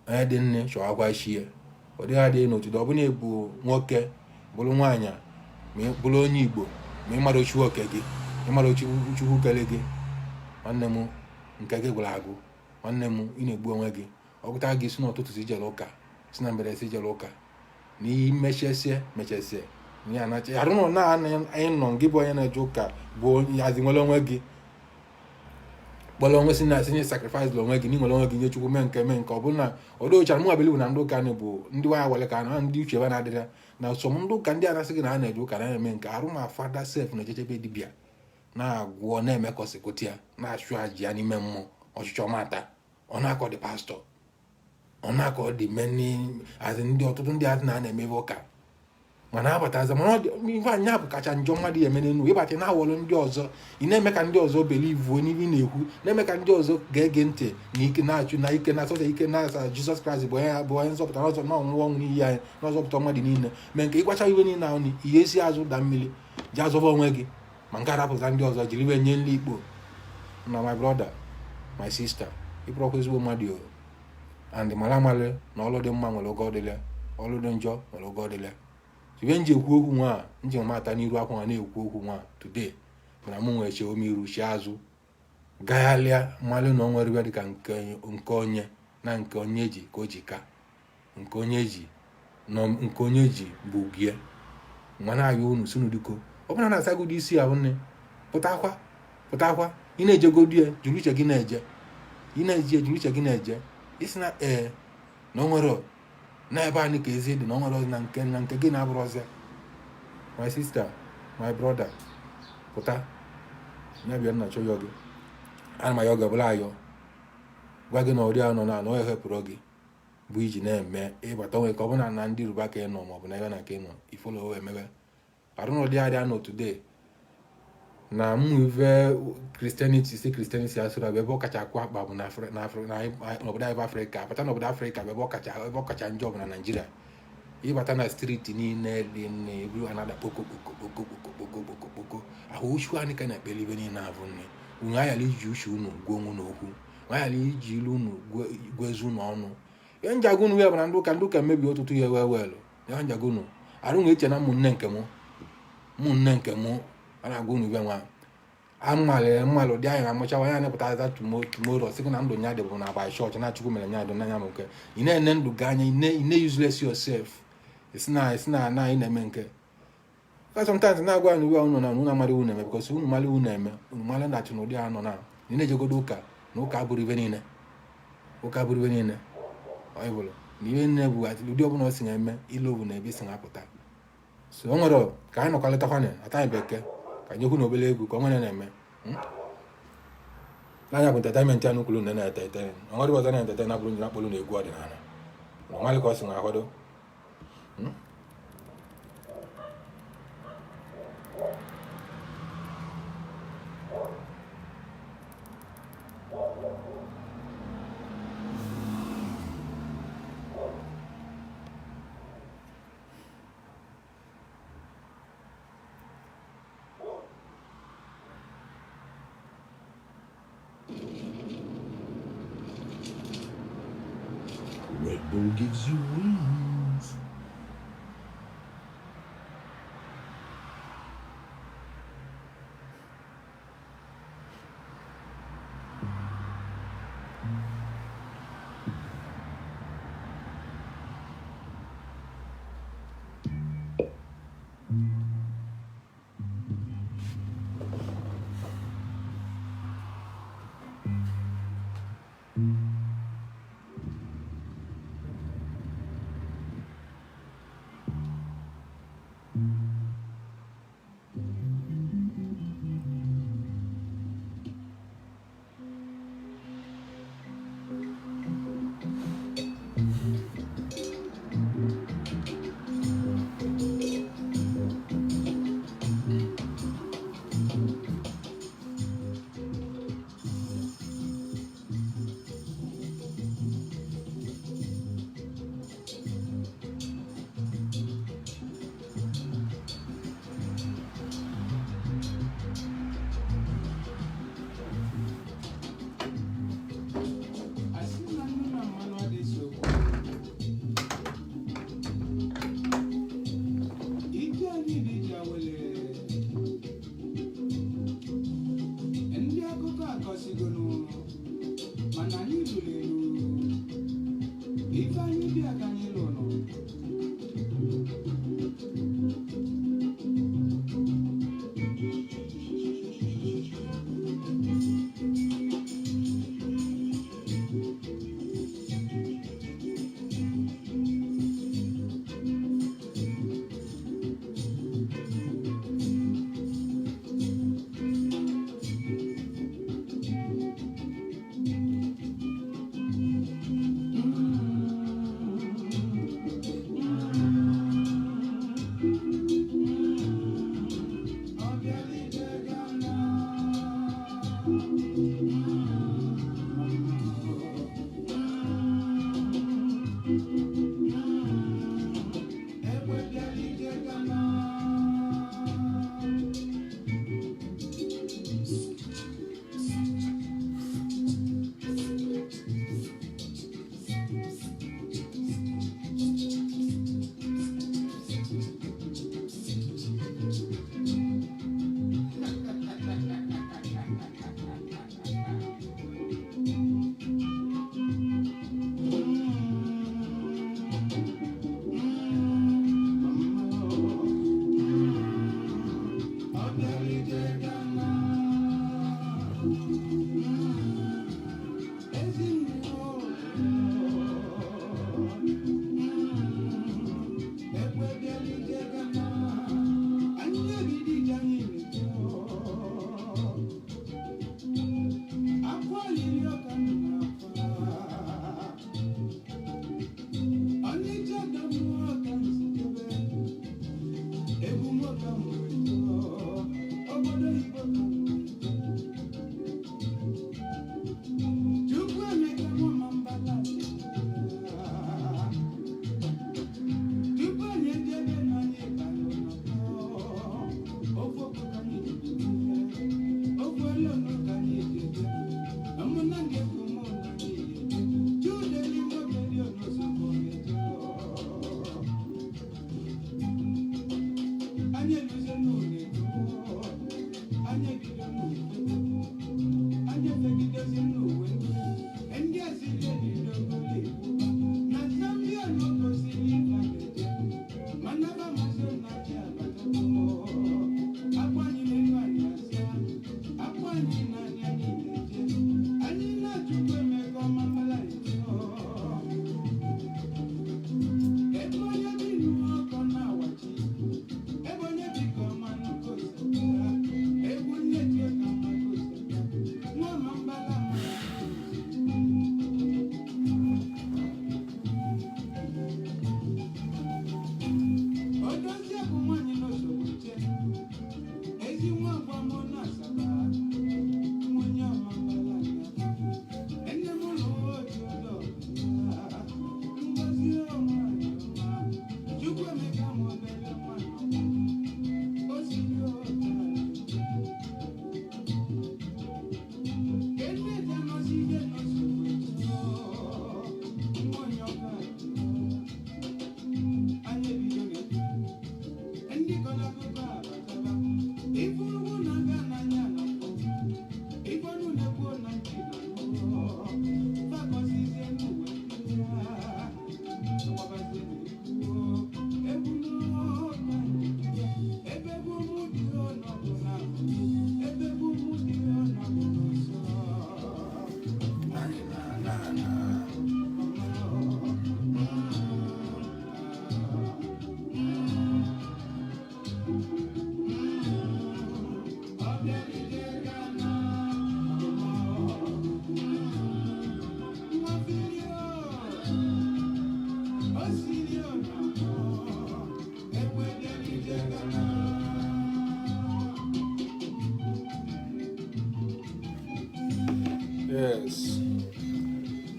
onye dị nne, chọwakwa chi ya. Ọ dịghị adịghị n'otuto ọ bụla ịbụ nwoke bụrụ nwaanyị ma ị bụrụ onye Igbo ma ị mara ochu oke gị, ịmara Chukwu kele gị. Nwanne m, nke gị gwụrụ agwụ. Nwanne m, ị na-egbu onwe gị. Ọ gụta gị si n'ụtụtụ si jere ụka, si na mberede si jere ụka, na ihe mechesie mechesie ya anacha arụ nọ na anyị nọ. Gị bụ onye na-eje ụka bụ onye hazi nwere onwe gị kpọrọ onwe si na sinye sacrifice onwe gị na nwere onwe gị nye Chukwu mee nke ọ bụrụ na ọ dochara mụ abeliwu na ndị ụka anyị bụ ndị nwaanyị wale ka na ndị uche ebe na-adịrị na sọm ndị ụka ndị a na-asị gị na ha na-eje ụka na-eme nke arụ ma fada sef na-ejechebe dibịa na-agwọ na-eme kọsikụta ya na-achụ aja ya n'ime mmụọ ọchịchọ mata ọ na-akọ dị pastọ ọ na-akọ dị many azị ndị ọtụtụ ndị azị na na-emebe ụka mana abatazi mana ife anya bụ kacha njọ mmadụ ya eme n'enu ịbata na-awọlụ ndị ọzọ ị na-eme ka ndị ọzọ believuo n'ihe ị na-ekwu, na-eme ka ndị ọzọ ga-ege ntị na ike na-achụ na ike na-asọsa ike na-asa Jizọs Kraịst bụ onye bụ onye nzọpụta n'ọzọ na ọnwụ ọnwụ n'iyi anyị na ọzọpụta mmadụ niile mee nke ịgwacha iwe niile ahụ na ihe esi azụ da mmiri ji azọba onwe gị ma nke arapụta ndị ọzọ jiri iwe nye nri ikpo na my brother, my sister, ịbụrụkwa ezigbo mmadụ o. And mara amalị na ọlụ dị mma nwere oge ọdịla, ọlụ dị njọ nwere oge ọdịla. Ibe nji ekwu okwu nwa a nji mata n'iru akwa nwa na-ekwu okwu nwa today mana mụ nwere chee ome iru chee azụ gaghalịa mmalụ na o nwere ibe dịka nke onye na nke onye ji ka o ji ka nke onye ji na nke onye ji bụ gie nwa na-ayọ unu sunu diko ọ bụla na-asagodi isi ahụ nne pụtakwa pụtakwa. Ị na-ejegodi ya jiri uche gị na-eje, ị na-eje jiri uche gị na-eje isi na ee na o nwere na ebe anyị ka ezi dị na o nwere na nke gị na-abụrụ ọzọ. My sister, my brother, pụta ya bịa nna chọ yọ gị ana m ayọ gị ọbụla ayọ gwa gị na ụdị a nọ na na ọ ehepụrụ gị bụ iji na-eme ịbata onwe ka ọ bụla na ndị Yoruba ka ị nọ maọbụ na ebe na ka ị nọ ifolo emebe arụ na ụdị adịa nọ today. Na mmụ ife Christianity si Christianity asụrụ bụ ebe ọ kacha akụ akpa bụ n'obodo anyị bụ Afrịka. Bata n'obodo Afrịka bụ ebe ọ kacha njọ bụ na Naijiria. Ịbata na street niile dị nne ebu anada kpoko kpoko kpoko kpoko kpoko kpoko kpoko ahụ uchu anyị ka na-ekpeli ibe niile abụ nne. Unu ayala iji uche unu gwa onwe unu okwu, ayala iji ilu unu gwezu unu ọnụ. Ihe njaga unu ya bụ na ndị ụka mebi ọtụtụ ihe wee weelụ ya njaga unu arụ nwe eche na ụmụnne nke mụ a na-agwa unu ibe nwa amalị mmalụ dị anyị na-amụchawa ya na-epụta aza tomorrow sị gị na ndụ nya dị bụ na abalị chọọchị na Chukwu mere nya dị n'anya. Bụ nke ị na-ene ndụ gị anya, ị na-useless yourself, isi na ị na-eme nke ka sometimes na-agwa anyị ugbu a unu na unu amara unu eme, because unu mara unu eme, unu mara na achụ na ụdị a nọ na ị na-ejegodo ụka na ụka abụrụ ibe niile, ụka abụrụ ibe niile. Ọ bụrụ na ihe niile bụ ụdị ọbụla ọ si na-eme ilu bụ na ebe isi na-apụta. So o nwere ka anyị nọkọrịtakwana ata anyị bekee ka anyị kwu na obere egwu ka o nwere na-eme n'anya bụ entertainment ya nukwuru na na-ete ete. O nwere ọzọ na entertain abụrụ njiri akpọrọ na egwu ọdịnala na ọmalị ka ọ si na akwado. Red Bull gives you wings.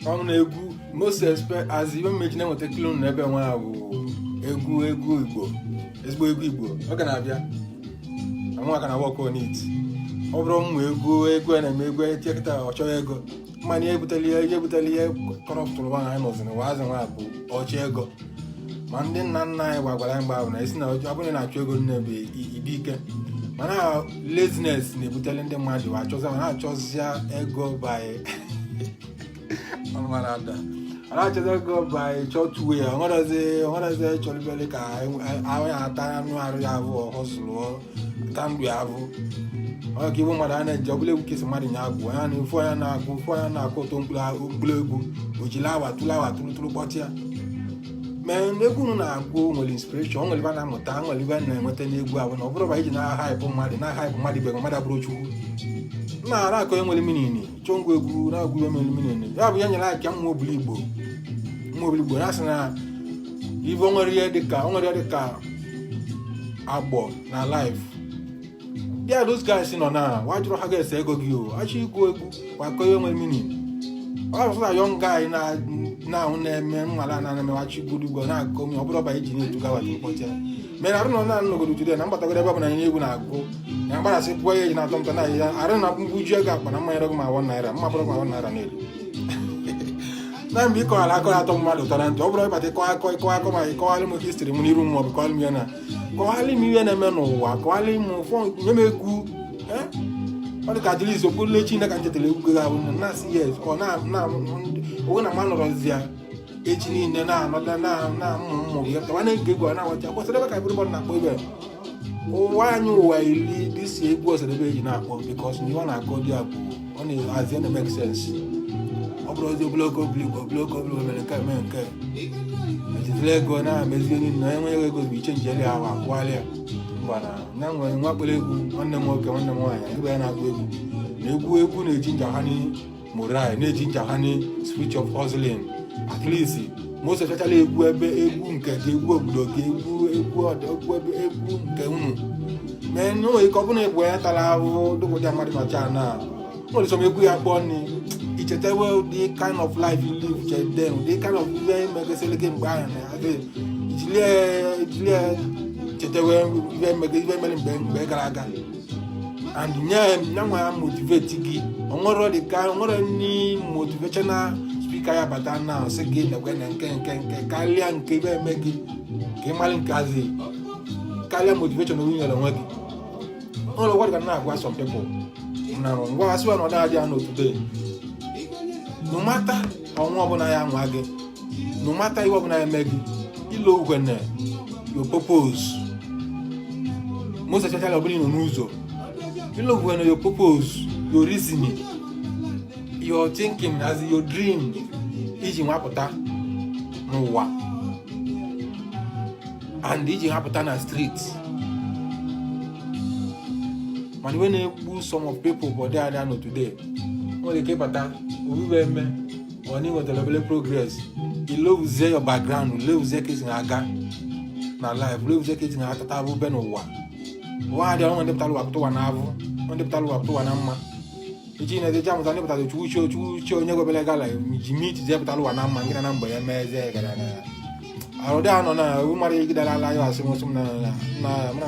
Ọnwụ na egwu most as ibe mmeji na-enweta klon n'ebe nwa bụ egwu egwu Igbo, ezigbo egwu Igbo. Ọ ga na-abịa nwa ka na work on it. Ọ bụrụ ụmụ egwu egwu a na-eme egwu etie kịta, ọ chọrọ ego mmanya ebutela ihe, ihe ebutela ihe kọrọpụtụrụ nwa anyị nọzi n'ụwa azụ nwa bụ ọchị ego. Ma ndị nna nna anyị gwagwara anyị mgbe ahụ na esi na ọ bụrụ na na-achụ ego nne bụ ibi ike, mana laziness na-ebutele ndị mmadụ achọzia na-achọzia ego by na-achọzi ego by short way. Onwerezi onwerezi chọrọ ka anyị ata anụ arụ ya abụ ọhụzụlụọ ata ndụ ya abụ ọ ka ibu mmadụ a na-eji ọbụla egwu kesi mmadụ nya agwụ ya na ifu onye na-agụ ifu onye na-akụ ụtọ mkpụrụ egwu ojili awa tụrụ awa tụrụ tụrụ kpọtịa. Mee egwu unu na-agụ nwere inspiration, nwere ebe a na-amụta, nwere ebe a na-enweta n'egwu ahụ. Na ọ bụrụ ba iji na-ahaịpụ mmadụ, na-ahaịpụ mmadụ ibe mmadụ abụrụ chukwu na na-akọ onye nwere minini chọọ ngwa egwu na-agụ ihe nwere minini ya bụ ya nyere aka mmụọ obili Igbo, mmụọ obili Igbo na-asị na ibe o nwere ihe dịka o nwere ihe dịka agbọ na life. Bịa, those guys nọ na wa jụrụ ha ga-ese ego gị o achọ igwu egwu wakọ ihe nwere meaning. Ọ bụ na young guy na na-ahụ na-eme nwala na na-eme wachi igwu ugbo na-akọ m ọ bụrụ ọba iji na-etu gawa tụrụkpọcha mere arụ nọ na nnọgodo today na mgbatagodo ebe ọ bụ na nye egwu na-agụ na mgbarasị pụọ ya eji na-atọ mtọ na ya arụ na mgbuju ego akpa na mmanya rọgụ ma ₦1 mma bụrụ ma ₦1 na-eri na mgbe ịkọghara akọ atọ mmadụ ụtọ na ntị. Ọ bụrụ ịbata ịkọ akọ ịkọ akọ ma ịkọgharị m history m n'iru m, maọbụ kọgharị m ya na kọgharị m ihe na-eme n'ụwa, kọgharị m ụfọ nye m egwu. Ọ dị ka adịrị okpole Chineke ka nchetara egwu gị ahụ na na-asị yes ọ na na onwe na ma nọrọzi ya echi niile na-anọda na na mmụ mmụ gị tawa na-ege egwu a na-awacha kwesịrị ebe ka everybody na-akpọ ebe ụwa anyị ụwa iri dịsi egwu ọsadebe eji na-akpọ because na ihe ọ na-akọ dị ya bụ ọ na-azi na make sense. Ọ bụrụ ozi ogologo obili ogologo obili mere nke mee nke ejidere ego na-emezi enyi na enwe ego bụ iche njeli ahụ akwụgharị ya mgbana na nwere nwa kpere egwu. Nwanne m nwoke, nwanne m nwaanyị, ebe ya na-agụ egwu na egwu egwu na-eji njahani moral, na-eji njahani spirit of hustling. At least most especially egwu ebe egwu nke gị, egwu obodo gị, egwu egwu egwu ebe egwu nke unu mee na onwere ike ọ bụrụ na egwu ya tara ahụhụ dụkwụdị mmadụ nọcha na nwere some egwu ya kpọọ nri ichetewe the kind of life you live then, the kind of ihe megesịrị gị mgbe ahụ na ijilie ijilie chetewe ihe mege ihe mere mgbe mgbe gara aga and nye ya nwa motivate gị. Onwere dị ka onwere ndị motivational speaker ya bata na sị gị nekwe na nke nke nke karịa nke ibe eme gị ka ị mara nke azị karịa motivation onye nyere onwe gị. Ụlọ gwara ka na-agwa some people na ngwa asịwa na ọ na-adị anọ today, no matter ọnwa ọbụla ya nwa gị, no matter ihe ọbụla ya eme gị, ilo ukwene your purpose, most especially ọbụla ị nọ n'ụzọ, ilo ukwene your purpose, your reasoning, your thinking, as your dream iji nwapụta n'ụwa and iji hapụta na street. Mana iwe na-egbu some of people bụ ọdị adị anọ today nwere ike ịbata obibe eme ọ na ịnwetara obere progress, ilovuzie your background, levuzie ka esi na-aga na life, levuzie ka esi na-atata abụbe n'ụwa. Ụwa adị ọnwa ndị pụtara ụwa pụta ụwa na avụ ndị pụtara ụwa pụta ụwa na mma echi na-eje amụta ndị pụtara chukwu uche chukwu uche onye gwebere gala ji mit je pụtara ụwa na mma ngịna na mgbe ya mezie gara gara arụ dị anọ na ewu mmadụ igidara ala ya asị m na na na.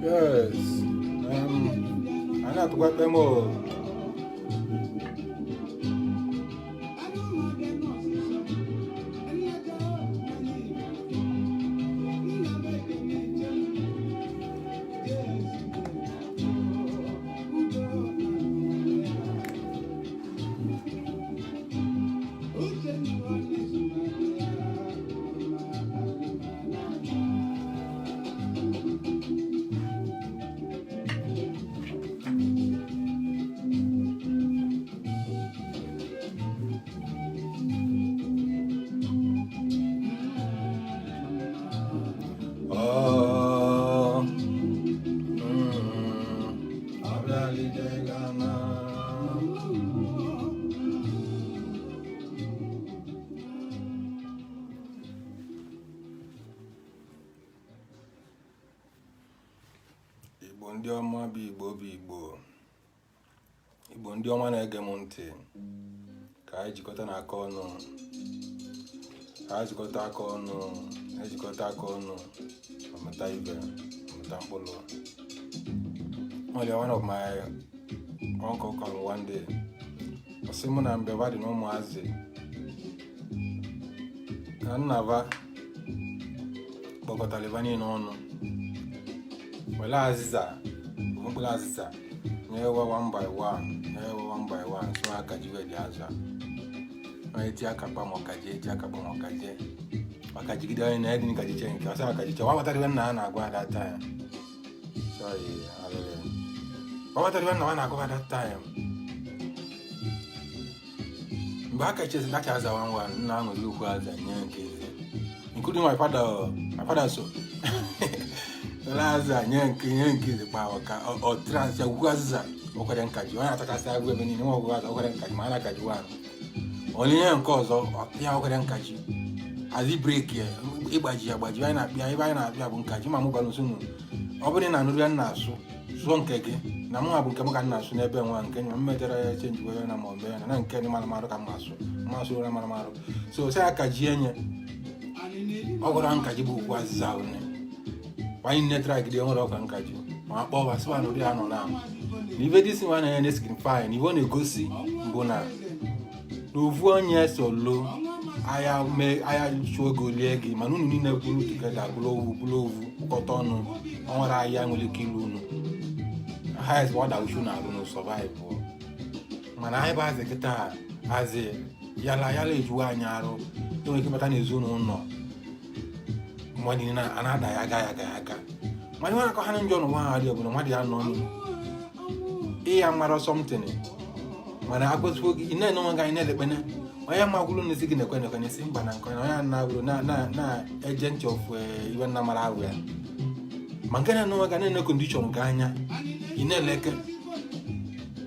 Yes. Anyị na-atụkwa ekpe m o. Oh, abịalide Ghana. Igbo ndị ọma bụ Igbo bụ Igbo. Igbo ndị ọma na-ege m ntị, ka anyị jikọta n'aka ọnụ, ka anyị jikọta aka ọnụ, ejikọta aka ọnụ, amụta ibe, amụta mkpụrụ. Only one of my uncle come one day, ọ sị mụ na mgbe va dị na ụmụazị na nna va kpọkọtara ebe niile ọnụ, were azịza bụ mkpụrụ azịza na-ewe one by one, na-ewe one by one, so aka ji wee dị aza onye ti aka kpa ma ọkaji eti aka kpa ma ọkaji ọkajigide onye na edin kajiche nke ọsọ akajiche wa ghọtara ibe nna ha na-agwa that time. Sorry, alele wa ghọtara ibe nna ha na-agwa that time. Mgbe aka chesi dacha aza one one, nna ahụ nwere ukwu aza nye nke eze, including my father. My father so were aza nye nke eze kpa ọka ọ trans ya ukwu azịza okwere nkaji onye atachasị agụ ebe niile nwa ọgwụ aza okwere nkaji ma a na-akaji one onye ihe nke ọzọ ọpịa okwere nkaji azi breki ya ịgbaji ya agbaji. Anyị na-akpịa ebe anyị na-akpịa bụ nkaji. Ma mụ gwara nso ọ bụrụ na anụrụ ya nna asụ sụọ nke gị na mụ bụ nke m ka m na-asụ n'ebe nwa nke m mejara ya change were na ma ọ ya na nke ndị mara marụ ka m asụ mmasụ na mara marụ so sị ya kaji enye ọ gwara nkaji bụ ukwu azịza one anyị nne tragide nwere ọkwa nkaji ma akpọ wa sịwa na ụdị ha nọ na na ife dị si nwa na ya na-esignify na ife ọ na-egosi bụ na ofu onye solo agha mee agha chụọ oge lie gị, mana unu niile kwuru together bụrụ ovu, bụrụ ovu kpọkọta ọnụ. Ọ nwere ahịa nwere ike ilu unu highest ọ da uchu na arụ na survive. Mana anyị bụ azị kịta azị yala yala ejuwe anyị arụ, enwere ike ịbata n'ezinụlọ mmadụ niile a na-ada ya aga ya aga ya aga, mana ihe na-akọ ha njọ n'ụwa ha dị bụ na mmadụ ya nọ ịya mara something, mana agwazigbo gị ị na-ene onwe gị anyị na-elekpene onye magwuru n'isi gị na-ekwe na-ekwe n'isi mba na nke onye na-agwuru na na na agent of iwe nna mara ahụ ya, ma nke na-ene onwe gị na-ene condition gị anya, ị na-eleke,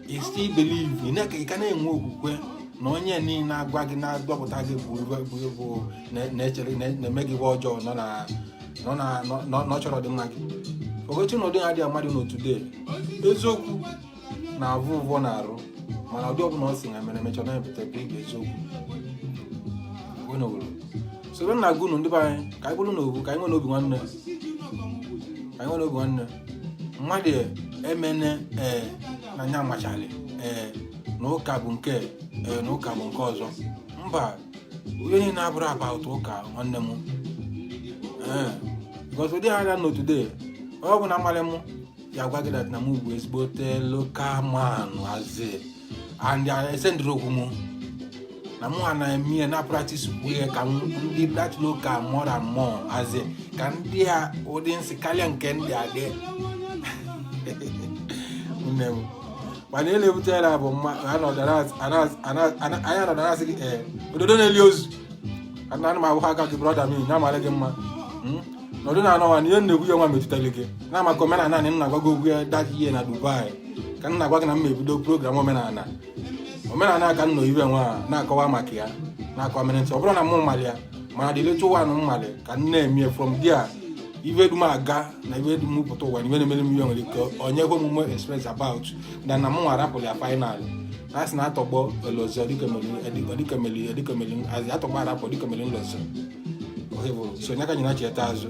you still believe, ị na ị ka na-enwe okwukwe na onye niile na-agwa gị na-adọpụta gị bụ bụ bụ na-echere na-eme gị ihe ọjọọ nọ na nọ na nọ chọrọ ọdịmma gị. Ogochi na ụdị ha dị mmadụ n'otu de eziokwu na-avụ ụvọ na-arụ, mana ụdị ọbụla ọ sị na mere emechọ na-ebute bụ igwe eziokwu soro nna gị unu. Ndị be anyị, ka anyị bụrụ n'obu, ka anyị nwee n'obi nwanne, ka anyị nwee n'obi nwanne. Mmadụ emene ee na nya machali ee na ụka bụ nke ee na ụka bụ nke ọzọ. Mba, onye niile abụrụ about ụka nwanne m ee, because ụdị ha nọ today, onye ọbụla mmalị mụ ya gwa gị that na mụ bụ ezigbote local man azi and esendịrị okwu mụ na mụ ha na-eme ya na practice kwuo ka ndị that local more and more azi ka ndị a ụdị nsị karịa nke ndị adị nne m. Mana ele ebutela bụ mma anyị anọdụ na-asị gị ee ododo na-eli ozu ana m ahụ aka gị, brother m na amalị gị mma nọdụ na anọwa na ihe na-ekwu ya nwa metụtara gị na maka omenala anyị nna gwa gị okwu ya that year na Dubai, ka m na-agwa gị na m ebido program omenala omenala ka m nọ ibe nwa na-akọwa maka ya na-akọwa mere ntị. Ọ bụrụ na mụ mmalị ya, mana the little one mmalị ka m na-eme from there, ife dum aga na ife dum pụta ụwa na ife na-emere m ihe nwere ike onye kwe omume express about na na mụ nwa rapụrụ ya final na asị na atọgbọ elozo dịka meli azi atọgbọ arapụ dịka meli nlozo ohebụrụ so onye ka nyere cheta azụ.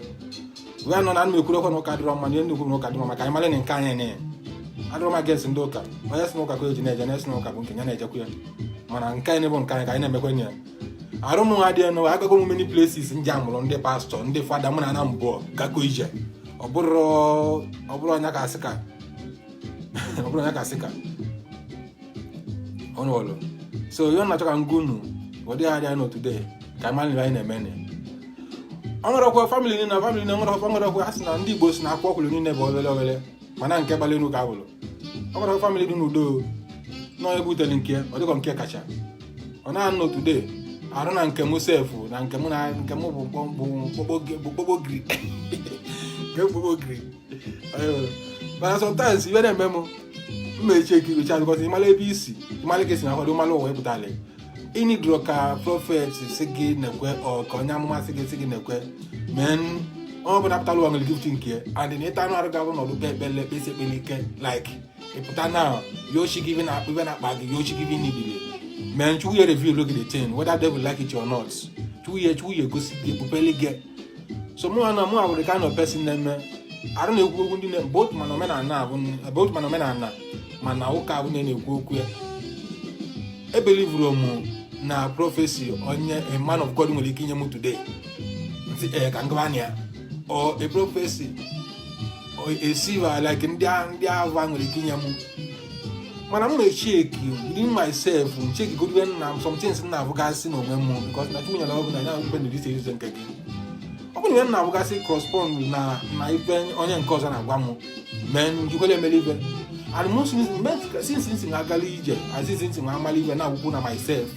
Wee nọ na m ekwuru okwu na ụka dịrọ mma, na ihe nnukwu na ụka dị mma, maka anyị mara na nke anyị na adịrọ m against ndị ụka. Onye si n'ụka ka o ji na-eje, na-esi n'ụka bụ nke ya na-ejekwu ya, mana nke anyị bụ nke anyị ka anyị na-emekwe ya. Arụ m adịghị n'ụwa. Agago m many places nje amụrụ ndị pastọ, ndị fada, mụ na ana mbụ gakọ ije. Ọ bụrụ onye ka asị ka ọ bụrụ onye ka asị ka ọnụ ọlụ. So ihe ọ na-achọ ka ngwa unu ụdị ya adịghị n'otu today, ka anyị mara ihe anyị na-eme. Ọ nwerekwa family niile, family niile nwerekwa. A sị na ndị Igbo si na akwụkwọ kwuru niile bụ obere obere, mana nke gbara elu ka abụrụ. Ọ nwere family dị n'udo nọ ebutere nke ọ dịkọ nke kacha ọ na-anọ today arụ na nke m sef, na nke m, na nke m bụ mkpokpogiri, nke mkpokpogiri. Mana sometimes ibe na-eme m, mma echi ekiricha, because ịmara ebe isi, ịmara ka esi na akwado, mara ụwa ịpụtara. Ịnidro ka prophet si gị nekwe, ọ ka onye amụma si gị nekwe mee. Onye ọbụla pụtara ụwa nwere gift nke, and na ịta anụ arụ ga-abụ nọdụ kpe ekpere, kpesi ekpere ike, like ịpụta na yochi gị na ibe na-akpa gị, yochi gị n'ibili mee. Chukwu ya reveal gị the thing, whether devil like it or not. Chukwu ya egosi gị, ekpupeli gị. So mụ na mụ abụrụ kind of person na-eme arụ na-ekwu okwu ndị na both, mana omenala abụ both, mana omenala mana ụka abụ na-ekwu okwu ya. Ebelivuru m na prophecy onye a man of God nwere ike inye m today, ntị ee ka ngaba ya, or a prophecy or a silver like ndị ava nwere ike inye m, mana m na-echeki within myself, ncheki godo na some things m na-abụgasị n'onwe m, because na Chukwu nyere ọ bụ na ya mkpe na ise ize nke gị. Ọ bụrụ na ihe m na-abụgasị correspond na ife onye nke ọzọ na-agwa m mee, njikwere emere ife. And most since nsi m agala ije azizi ntị m amala ife na-agwụkwụ na myself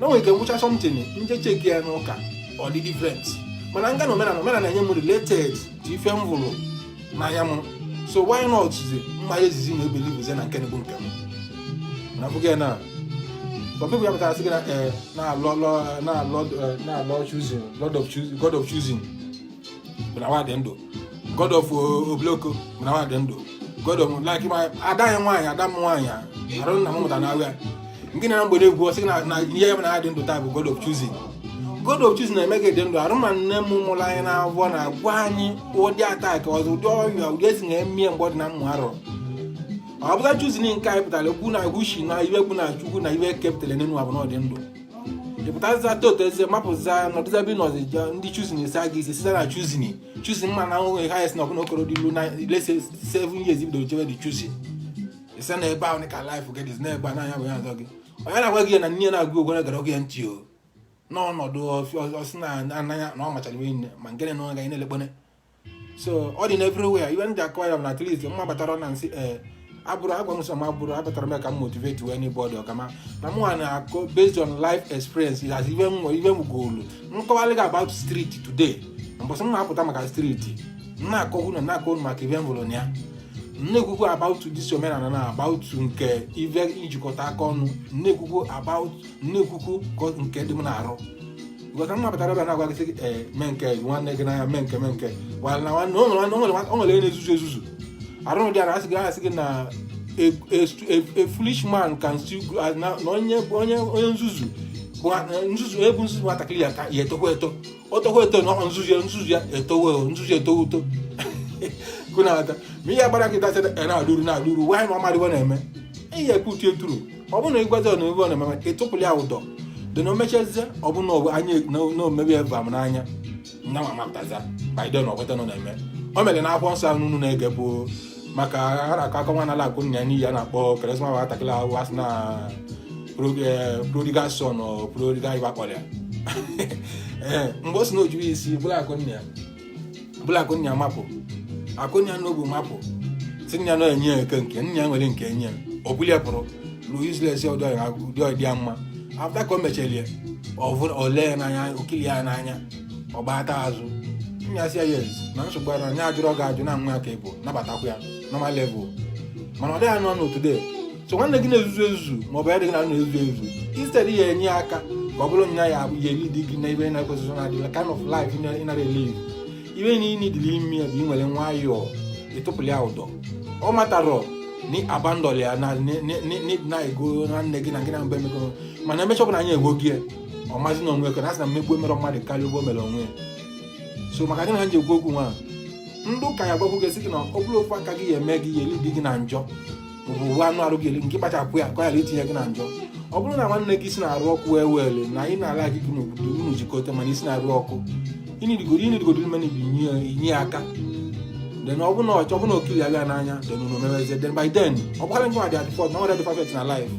na nwere ike ngwụcha something nje cheki ya n'ụka, ọ dị different. Mana nga na omenala na-enye m related to ife m vụrụ n'anya m. So why not zi mma ezizi na ebelieve na nke bụ nke m na afụghị ya? Na some people ya pụtara sị gị na na lọ na lord, na lord choosing, lord of choosing, God of choosing bụ na nwa dị ndụ, God of obloko bụ na nwa dị ndụ, God of like my ada anyị nwaanyị, ada m nwaanyị arụ nna m mụtara na ahụ ya nke na mgbede egwu, ọ sị na ihe ya bụ na ya dị ndụ taa bụ God of choosing. God of choosing na-eme gị dị ndụ arụ. Ma nne m mụrụ anyị na-avọ na-agwa anyị ụdị attack ọzọ, ụdị ọrịa, ụdị esi na-eme mgbe ọ dị na mmụ arọ. Ọ bụla choosing nke anyị pụtara ekwu na egwushi na iwe kwu na Chukwu na iwe kepụtara n'enu abụ na ọ dị ndụ. Ịpụtaza toto eze mapụza nọdụza ebe nọzi, ndị choosing esi aga isi site na choosing choosing mma na nwere ha esi na ọbụla okoro dị ilu na lese 7 years ibidoro chebe dị choosing ise na ebe ahụ ka life get is na ebe a n'anya bụ ya azọ gị. Onye na-agwa gị ya na nne na-agụ ogwe gara oge ya ntị o n'ọnọdụ ọsị na ananya na ọ machara iwe nne ma nke na ọ ga na-elekpone. So ọ dị na everywhere. Iwe ndị akọwa ya bụ na at least mma batara na nsị ee abụrụ agwa m sọ m abụrụ abatara m ka m motivate wee anybody ọkama na mụ na-akọ based on life experience as ife m nwere, ife m goolu nkọwalị gị about street today. Mbọsị m na-apụta maka street, m na-akọkwu na na-akọ maka ife m hụrụ na ya, m na-ekwukwu about this omenala na about nke ife njikọta aka ọnụ, m na-ekwukwu about, m na-ekwukwu nke dị m na-arụ, because m mapụtara ebe na-agwa gị sị ee mee nke nwanne gị n'anya, mee nke mee nke wala na nwanne o nwere onye na-ezuzu ezuzu arụ dị ara. Asị gị na a foolish man can still grow, na onye nzuzu bụ nzuzu ebu nzuzu nwatakịrị ya ka ya etokwa eto, o tokwa eto na nzuzu ya, nzuzu ya etowe, nzuzu etowe uto kụnata. Ma ihe agbara nkịta sị na-alụrụ na-alụrụ nwaanyị na ọmadịwo na-eme ihe ekwu utu eturu. Ọ bụrụ na ịgwazi na ebe ọ na-eme, ịtụpụrụ ya ụdọ dị na o mechazie, ọ bụ na anya na omebe eva m n'anya nna nwa mapụtaza by then ọ kweta nọ na-eme o mere. Na akwụkwọ nsọ ahụ unu na-ege bụ maka a na-akọ akọ nwa nala akụ nna ya n'iyi, a na-akpọ keresma nwatakịrị ahụ, asị na prodigal son or prodigal ibe akpọrọ ya. Ee, mgbe o si na ojuwe isi bụla akụ nna ya, bụla akụ nna ya mapụ, akụ nna ya n'obu mapụ, si nna ya na enye ya eke nke nna ya nwere nke enye ya, ọ bụla ya pụrụ ruo useless ụdị ọdị ya mma. After ka o mechalie, ọ lee ya n'anya, okili ya n'anya, ọ gbata azụ nya sị ya yes na nsogbu ara anya ajụrụ ọ ga-ajụ na nwa ya ka ị bụ nabatakwa ya normal level, mana ọ dịghị anụ ọnụ today. So nwanne gị na-ezuzu ezuzu ma ọ bụ ya dị gị na na-ezuzu ezuzu, instead ya enye aka ka ọ bụrụ nya ya ya elidi gị na ibe na-ekwesịrị na adịla kind of life ị nara elive ibe na ị nidili ime ya bụ ị nwere nwayọọ ịtụpụrụ ya ụdọ. Ọ matarọ na abandon ya na na ego nwanne gị na gị na mgbe emego, mana emecha ọbụla anyị egwo gị ya ọ mazi na onwe ka na asị na mmegbu emere mmadụ karịa ụgbọ mere onwe ya. So maka gị na nji ekwu okwu nwa, ndị ụka ya gwakwu gị sị gị na ọ bụrụ ofu aka gị ya eme gị ya eli di gị na njọ, maọbụ uwe anụ arụ gị eli nke kpachapụ ya ka ọ ghara itinye gị na njọ. Ọ bụrụ na nwanne gị si na-arụ ọkụ wee wele na ị na-ala gị n'obodo unu jikọta, mana isi na-arụ ọkụ ịnirigodo ime na inye aka, then ọ bụ na ọchọ bụ na okiri abịa n'anya, then unu mewezie. Then by then ọ bụghara nke dị at fault na ọ dị perfect na life,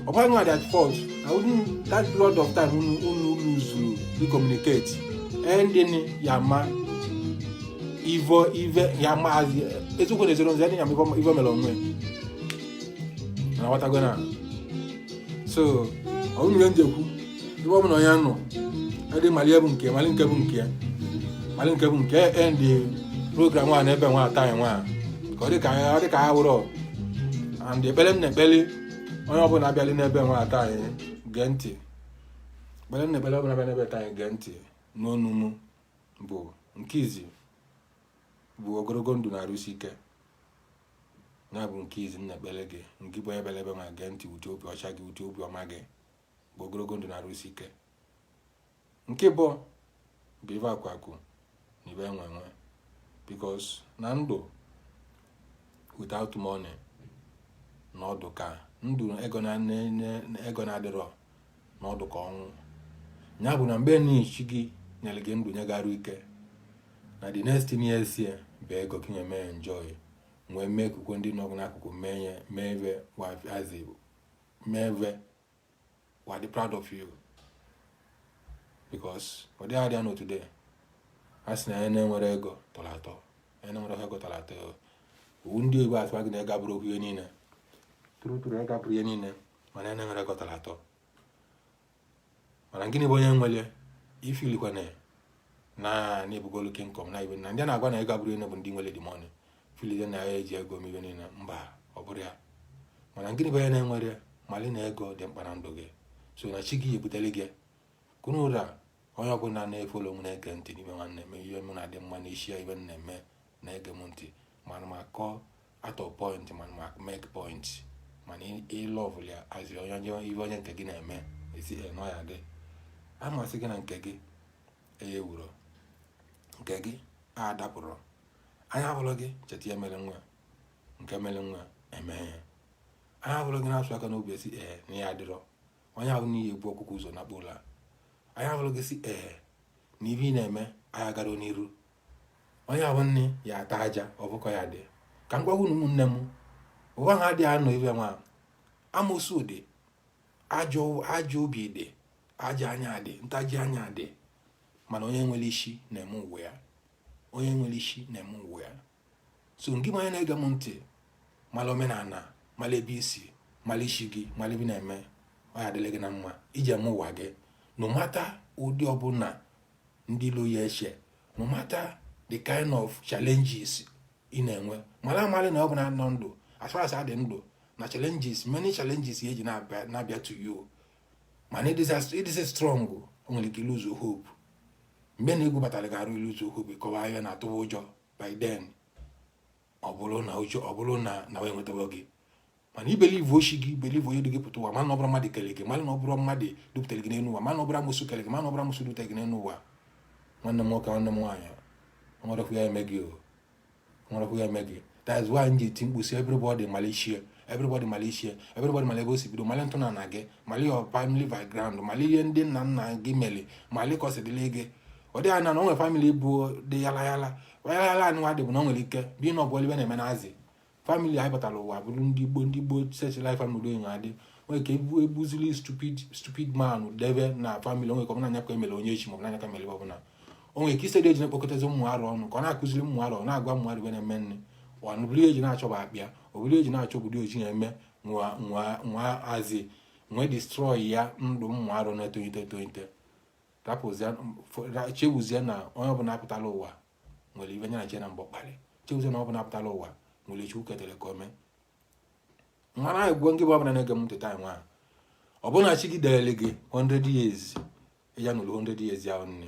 ọ bụghara nke dị at fault na unu that period of time unu luzuru i communicate ending ya ma ivo ive ya maazi eziokwu na ezero nze ya ma ivo mere onwe na aghọtago na. So ọ bụrụ ihe njekwu ebe ọ bụ na onye nọ ede mali bụ nke mali nke bụ nke ya, mali nke bụ nke end program a na ebe nwa ata anyị nwa ka ọ dị ka ọ dị ka ya wụrọ. And ekpere m na-ekpeli onye ọbụla abịali n'ebe nwa ata anyị gee ntị, ekpere m na-ekpele ọbụla abịa n'ebe ata anyị gee ntị n'ọnụ mụ bụ nke izi bụ ogologo ndụ na-arụsi ike. Ya bụ nke izi m na-ekpere gị, nke bụ onye bịara ebe nwa gee ntị, ute obi ọcha gị, ute obi ọma gị, bụ ogologo ndụ na-arụsi ike. Nke bụ bụ ife akụ akụ na ibe enwe enwe, because na ndụ without money na ọdụ ka ndụ ego na ego na-adịrọ na ọdụ ka ọnwụ. Ya bụ na mgbe n'ichi gị nyere gị ndụ, nye gị arụ ike, na the next thing ya esie bụ ego ka nye mee enjoy, nwee mee ekuku ndị nọ n'akụkụ, mee nye mee ebe azi mee ebe wa dị proud of you, because ọ dịghị adịa no today. A sị na onye na-enwere ego tọrọ atọ, onye na-enwere ego tọrọ atọ. Owu ndị oyibo atụwa gị na ego abụrụ okwu ihe niile tụrụ tụrụ, ego abụrụ ihe niile, mana onye na-enwere ego tọrọ atọ. Mana gịnị bụ onye nwere ifilikwana na na-ebugolu king kom na ibe na ndị a na-agwa na ego abụrụ ihe bụ ndị nwere the money filide na ya eji ego eme ihe niile. Mba, ọ bụrụ ya. Mana gịnị bụ onye na-enwere mali na ego dị mkpa na ndụ gị, so na chi gị ebutere gị kunu ụra. Onye ọbụla na-efollow m, na-ege ntị n'ime nwanne eme ihe m na-adị mma n'isi ya, ibe m na-eme, na-ege m ntị, mana m akọ out of point, mana m make point, mana ịlove ya azi onye ibe onye nke gị na-eme esi nọ ya dị amasị gị na nke gị eye wuro nke gị a dapụrụ anya abụrụ gị. Cheta ihe mere nwa nke mere nwa eme ya, anya abụrụ gị na-asụ aka n'obi esi ee na ya adịrọ onye ahụ n'ihi egbu ọkụkọ ụzọ na kpụla anya abụrụ gị si ee na ibe ị na-eme anya gara n'iru onye ahụ nne ya ata aja ọbụkọ ya dị. Ka m gwa unu, ụmụnne m, ụwa ha adịghị anọ ibe nwa amosu dị, ajọ ajọ obi dị, ajọ anya dị, ntaji anya dị, mana onye nwere isi na-eme ụwa ya, onye nwere isi na-eme ụwa ya. So ngị onye na-ege m ntị, mara omenala, mara ebe isi, mara isi gị, mara ebe ị na-eme, ọ ya adịla gị na mma iji eme ụwa gị. No matter ụdị ọbụla ndị ilo ya eche, no matter the kind of challenges ị na-enwe, mara amarị na ọ bụ na nọ ndụ, as far as adị ndụ, na challenges, many challenges ya eji na-abịa to you, mana ịdịsị strong. O nwere ike lose hope mgbe na egwu batara gị arụ, lose hope, ịkọwa ya na-atụwa ụjọ. By then ọ bụrụ na ụjọ, ọ bụrụ na wee nwetawa gị, mana ibelieve oshi gị, believe onye dị gị pụta ụwa, mana ọ bụrụ mmadụ kere gị, mana ọ bụrụ mmadụ dupụtara gị n'elu ụwa, mana ọ bụrụ amụsụ kere gị, mana ọ bụrụ amụsụ dutere gị n'elu ụwa. Nwanne m nwoke, nwanne m nwaanyị, nwerekwu ya eme gị o, nwerekwu ya eme gị. That's why m ji eti mkpu si everybody Malaysia, everybody Malaysia, everybody mara ebe o si bido, mali ntụnana gị, mali your family background, mali ihe ndị nna nna gị mere, mali ka ọ si dịrị gị. Ọ dịghị anya na o nwere family bụ dị yala yala yala yala. Anyị nwa dị bụ na o nwere ike bi na ọbụla ibe na-eme na azị family anyị batara ụwa bụrụ ndị gboo, ndị gboo sesila family onye adị nwere ike ebu ebuzili stupid stupid man debe na family. O nwere ka ọ bụla anya ka emere onye echi, maọbụ n'anya ka mere ebe ọbụla. O nwere ike ise dị eji na-ekpokọtazi ụmụ arụ ọnụ ka ọ na-akụziri ụmụ arụ, ọ na-agwa ụmụ arụ ibe na-eme nne ọnụbụrụ eji na-achọba akpịa oburu eji na-achọ obodo eji na-eme nwa nwa nwa azi nwee destroy ya ndụ ụmụ arụ na-etolite etolite. Rapụzie, chewuzie na onye ọbụla apụtala ụwa nwere ibe nye na chi na mbọ kpalị. Chewuzie na ọbụla apụtala ụwa nwere Chukwu ketere ka o mee. Mana anyị gwuo ndị bụ ọbụla na-ege m ntị taa nwa, ọ bụrụ na chi gị derele gị 100 years, ya nụrụ 100 years ya nne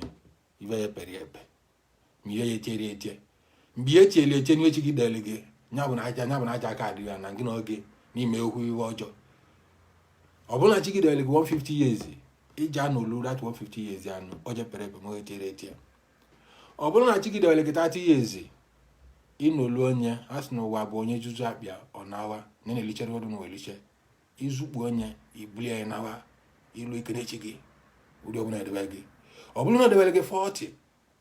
ibe ya pere epe ma ihe ya etiere etie mgbe ihe etiere etie n'ihe chi gị derele gị, ya bụ na aja, ya bụ na aja aka adịghị ya na gị na oge n'ime okwu ihe ọjọọ. Ọ bụrụ na chi gị derele gị 150 years, iji anụlu that 150 years ya nụ o je pere epe ma o etiere etie. Ọ bụrụ na chi gị dewere gị 30 years, ịnọlu onye a sị na ụwa bụ onye juju akpịa ọ nawa na na-elichere ọdụ na eliche izukpu onye ibuli ya nawa ilu ike n'echi gị ụdị ọbụla edebe gị. Ọ bụrụ na edewere gị 40,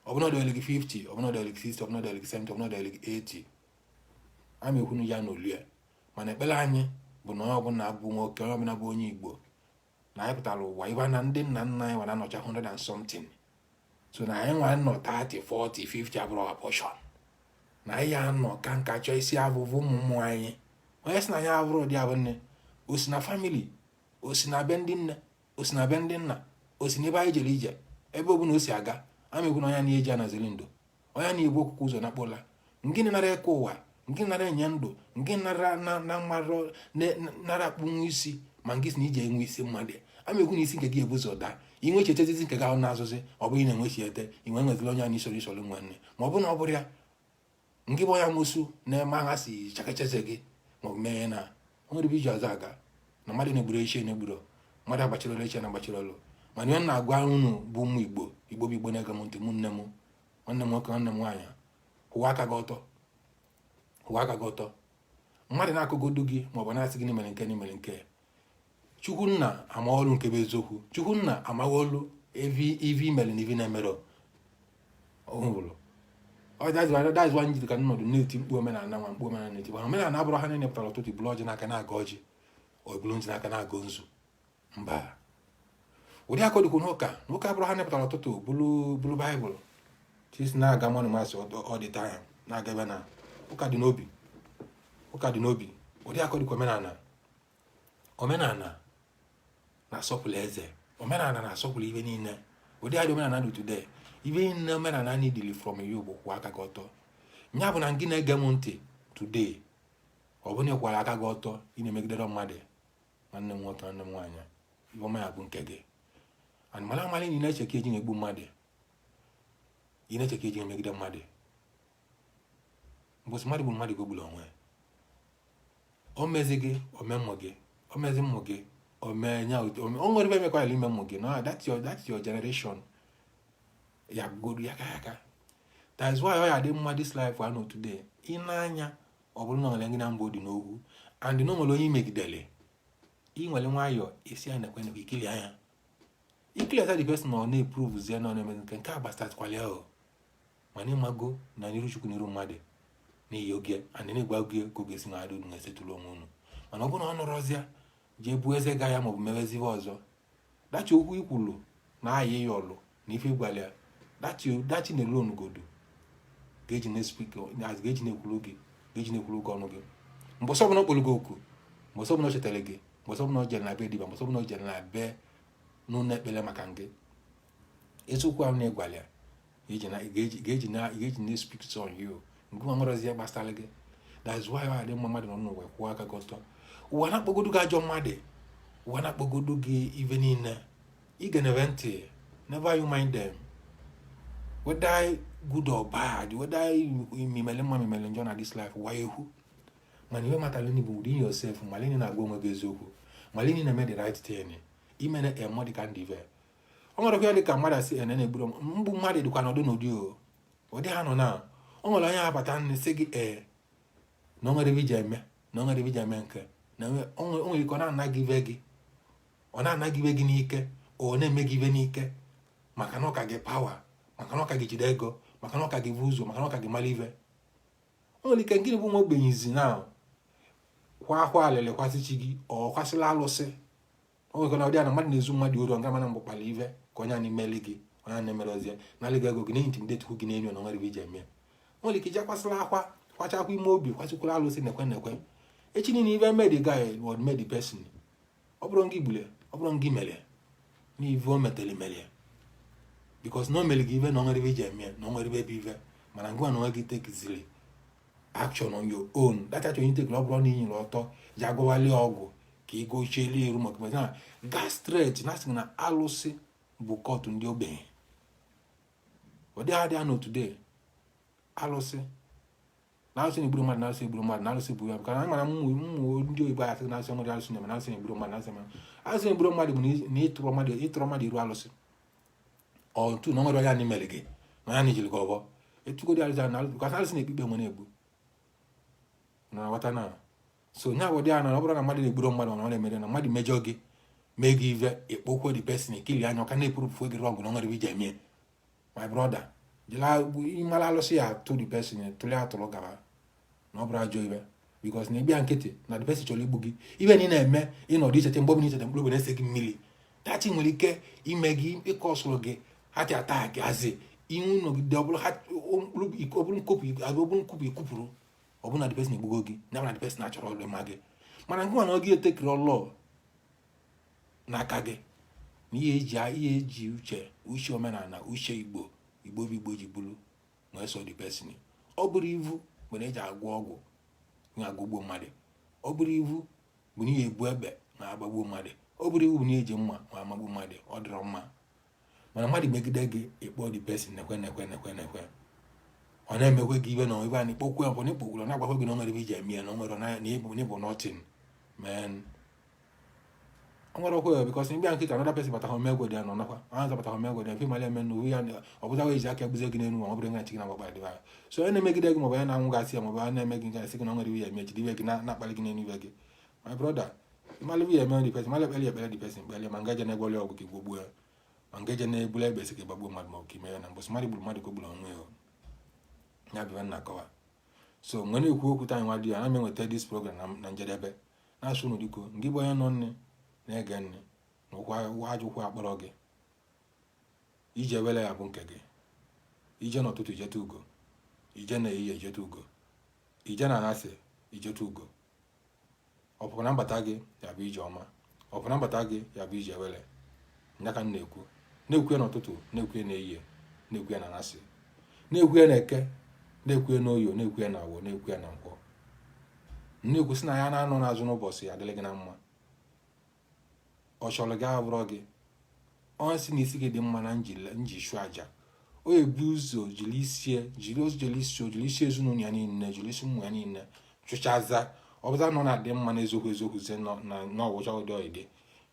ọ bụrụ na edewere gị 50, ọ bụrụ na edewere gị 60, ọ bụrụ na edewere gị 70, ọ bụrụ na edewere gị 80, ama ekwunu ya n'olu ya. Mana ekpere anyị bụ na onye ọbụla bụ nwoke, onye ọbụla bụ onye Igbo, na anyị pụtara ụwa ịba na ndị nna nna anyị nwara anọcha 100 and something, so na anyị nwa nọ 30, 40, 50 abụrụ our portion, na anyị ya nọ ka nka chọọ isi abụbụ ụmụ ụmụ anyị. Onye sị na anyị abụrụ ụdị abụ nne, o si na family, o si na be ndị nne, o si na be ndị nna, o si n'ebe anyị jere ije, ebe ọ bụla o si aga, ama ekwu na onye na-eji anazili ndụ, onye na-ebu okwukwe ụzọ nakpụla ngịnị nara eke ụwa, ngị nara enye ndụ, ngị nara na mmarụ nara akpụnwu isi. Ma ngị si na ije enwe isi mmadụ, ama ekwu na isi nke gị ebu ụzọ daa, inwe echetezi nke gị ahụ na-azụzi. Ọ bụghị na-enwechi ete inwe nwezila onye na isoro isoro nwanne, ma ọ bụ na ọ bụrụ ya ngị bụ onye amosu na-eme agha si chakacheze gị ma ọ bụ mee na o nwere ebe iji ọzọ aga na mmadụ na-egburu echi na-egburu mmadụ agbachiri ọlụ echi na-agbachiri ọlụ. Mana ihe m na-agwa unu bụ ụmụ Igbo, Igbo bụ Igbo na-ege m ntị, mụ nne m, nwanne m nwoke, nwanne m nwaanyị, kwụwa aka gị ọtọ, kwụwa aka gị ọtọ. Mmadụ na-akụgodu gị ma ọ bụ na-asị gị n'imere nke n'imere nke, Chukwu nna amaghị nke bụ eziokwu. Chukwu nna amaghị olu evi ivi imere na ivi na-emere ọhụrụ. That's why njiri ka nnọdụ na-eti mkpu omenala nwa mkpu omenala na-eti. Mana omenala abụrụ ha niile pụtara ụtụtụ buru ọjị n'aka na-aga ọjị, ọ buru nzu n'aka na-agụ nzu. Mba, ụdị akọ dịkwu n'ụka na ụka abụrụ ha nepụtara ụtụtụ bulu Baịbụl chisi na-aga mmanụ masị ọ dị time na-aga ebe na ụka dị n'obi, ụka dị n'obi. Ụdị akọ dịkwa omenala. Omenala na-asọpụrụ eze, omenala na-asọpụrụ ibe niile. Ụdị adị omenala dị today, ibe niile omenala nidili from you bụ kwụọ aka gị ọtọ. Nya bụ na ngị na-ege m ntị today, ọ bụrụ na ị kwara aka gị ọtọ, ị na-emegidere mmadụ, nwanne m nwoke, nwanne m nwaanyị, ibe ọma ya bụ nke gị. And mara amara na ị na-eche ka eji na-egbu mmadụ, ị na-eche ka eji emegide mmadụ, mbọsị mmadụ gburu mmadụ ka o gburu onwe o mezi gị, ome mmụ gị, o mezi mmụ gị, o mee nya o nwere ebe emekwa ya ime mmụ gị. No, that's your generation ya godu ya ka ya ka. That's why ọ ya dị mma this life I know today. Ị na-anya, ọ bụrụ na nwere gị na mbụ dị n'okwu and na o nwere onye imegidere, ị nwere nwayọọ esi ya nekwe nekwe ikili anya ikili ata the person ọ na-eprove zie na ọ na-eme nke a gbasatakwala ya o. Mana ịmago na n'iru Chukwu, n'iru mmadụ, n'ihi oge and na-egwa oge ka oge si na-adị unu na-esetụrụ onwe unu. Mana ọ bụrụ na ọ nọrọzịa jee buo eze ga ya maọbụ mewezi ihe ọzọ, dachi okwu ikwulu na aya ya ọlụ na ife gwara ya dachi dachi na elu onugodo ga-eji na-speak, ga-eji na-ekwuru gị, ga-eji na-ekwuru gị ọnụ gị. Mbọsị ọbụla ọ kpọrọ gị oku, mbọsị ọbụla o chetara gị, mbọsị ọbụla o jere na be dibịa, mbọsị ọbụla o jere na be n'ụlọ ekpere maka ngị, eziokwu ahụ na-egwala ya ga-eji na-speak on you nke nwa nwere ya gbasara gị. That's why ọ dị mma mmadụ nọ n'ụwa kwụọ aka gị ọtọ. Ụwa na-akpọgodo gị ajọ mmadụ, ụwa na-akpọgodo gị ife niile, ị ga-enebe ntị. Never you mind them, whether good or bad, whether imele mma, imele njọ na this life, ụwa ekwu. Mana ihe matara bụ within yourself, mara ị na-agwa onwe gị eziokwu, mara ị na-eme the right thing, imene emo dị ka ndị ife ọ nwere ya dị ka mmadụ asị ene na-egburu mgbu mmadụ dịkwa n'ọdụ n'ụdị o ụdị ha nọ na o nwere onye abata nne sị gị ee na o nwere ebe iji eme, na o nwere ebe iji eme nke na o nwere ike ọ na-anaghị ibe gị, ọ na-anaghị ibe gị n'ike, ọ na-eme gị ibe n'ike, maka na ọ ka gị power, maka na ọ ka gị jide ego, maka na ọ ka gị bụ ụzọ, maka na ọ ka gị mara ibe. O nwere ike ngịnị bụ nwa ogbenye na kwa ahụ alịlị kwasịchi gị, ọ kwasịla alụsị. O nwere na ọ dị na mmadụ na-ezu mmadụ uru nga mana mgbe kpara ive ka onye a na-emeli gị, onye a na-emere ozie nalị gị ego gị, na-intimidate gị n'elu na nwere ije eme. O nwere ike ije kwasịla akwa, kwachakwa ime obi, kwasịkwara alụsị nekwe nekwe echi niile ive made the guy or made the person. Ọ bụrụ ngị gbule, ọ bụrụ ngị mere na ive o metere mere because na o mere gị ive na o nwere ije eme, na o nwere ebe ive. Mana ngwa na onwe gị takeziri action on your own, that action you take, ọ bụrụ na ị nyere ọtọ ji agwawali ọgwụ ka ị gochieli eru maka na gaa straight na asị na alụsị bụ kọtụ ndị ogbenye. Ọ dịghị adị anọ today. Alụsị na alụsị na-egburu mmadụ, na alụsị egburu mmadụ, na alụsị bụ ya, maka na anyị mara mmụ ndị oyibo asị na alụsị nwere, alụsị na-eme na alụsị na-egburu mmadụ, na alụsị na alụsị na-egburu mmadụ bụ na ịtụrụ mmadụ iru alụsị otu na o nwere onye anyị mere gị. Na ya na ijiri gị ọbọ etugodi alụsị na alụsị, alụsị na-ekpe ikpe nwere egbu na aghọta na so nya bụ dị ya na ọ bụrụ na mmadụ na-egburo mmadụ, mana ọ na-emere na mmadụ mejọ gị, mee gị ive, ịkpọkwuo the person, ekili anya, ọka na-ekwurupụ gị wrong na o nwere ije emie. My brother, jila ịmara alụsị ya atụ the person, tụlee atụrụ gaba na ọ bụrụ ajọ ibe, because na ịbịa nkịtị na the person chọrọ igbu gị. Ibe na ị na-eme ịnọdụ ichete, mgbe ọbụla ichete, mkpụrụ obi na-ese gị mmiri tachi nwere ike ime gị, ịkọsụrụ gị heart attack, azị inwe nọgide, ọ bụrụ nkopụ, ọ bụrụ nkwupụ ikwupụrụ, ọ bụrụ na the person egbugo gị na the person achọrọ ọrụ ma gị. Mana nke nwa na ọ gị etekiri ọlọ n'aka gị na ihe eji uche, uche omenala, uche Igbo, Igbo bụ Igbo ji bụrụ nwee so the person. Ọ bụrụ ivu bụ na eji agwọ ọgwụ na-agụgbuo mmadụ, ọ bụrụ ivu bụ na ihe ebu egbe na-agbagbuo mmadụ, ọ bụrụ iwu bụ na eji mma ma amagbu mmadụ, ọ dịrọ mma. Mana mmadụ megide gị, ịkpọ the person, nekwe, nekwe, nekwe, nekwe, ọ na-emekwe gị ibe na ibe a na-ekpokwu ya, na ikpokwuru, ọ na-agwakwa gị na o nwere ibe iji eme ya, na o nwere na ịbụ nothing man. O nwere okwu ya, because mgbe nkịta another person bata omegwe dị ya nọ nakwa onye ọzọ bata omegwe dị ya mfe mali eme na ya, ọ bụza eji aka egbuzie gị n'elu, ma ọ bụrụ nga chi gị na gbakpa dịba ya. So onye na-emegide gị, maọbụ onye na-anwụ gasị ya, maọbụ onye na-eme gị nke asị gị na o nwere iwe ya eme, jide iwe gị na-akpali gị n'elu iwe gị. My brother, ịmalụ iwe ya eme the person, malụ ekpere ekpere the person kpere, ma nga je na-egwọrọ ọgwụ ka igwogbuo ya, ma nga je na-ebula egbe sị ka ịgbagbuo mmadụ, ma ọ bụ ka ime ya na mbọsị mmadụ gburu mmadụ ka o gburu onwe ya. Ya bụ nna akọwa. So mgbe na-ekwu okwu taa, nwa dị ya na m enweta this program na njedebe, na-asụ unu dịko ngị bụ onye nọ nne na-ege nne na ụkwụ ajọ ụkwụ akpọrọ gị ije wele ya bụ nke gị. Ije n'ụtụtụ, ijeta ugo; ije na ehihie, ijeta ugo; ije na anyasị, ijeta ugo. Ọpụpụ na mbata gị ya bụ ije ọma, ọpụpụ na mbata gị ya bụ ije wele. Nya ka m na-ekwu, na-ekwu ya n'ụtụtụ, na-ekwu ya n'ehihie, na-ekwu ya na anyasị, na-ekwu ya na eke, na-ekwu ya n'oyo, na-ekwu ya na awọ, na-ekwu ya na nkwọ, na-ekwu sị na ya na-anọ n'azụ n'ụbọchị adịrị gị na mma. Ọ chọrọ gị abụrọ gị onye si na isi gị dị mma na nji chụọ aja, o ebu ụzọ jiri isi, jiri ụzọ, jiri isi, jiri isi ezinụlọ ya niile, jiri isi ụmụ ya niile chụchaza. Ọ bụza nọ na-adị mma n'eziokwu, eziokwu zie na ọgwụcha ụdị ọyịdị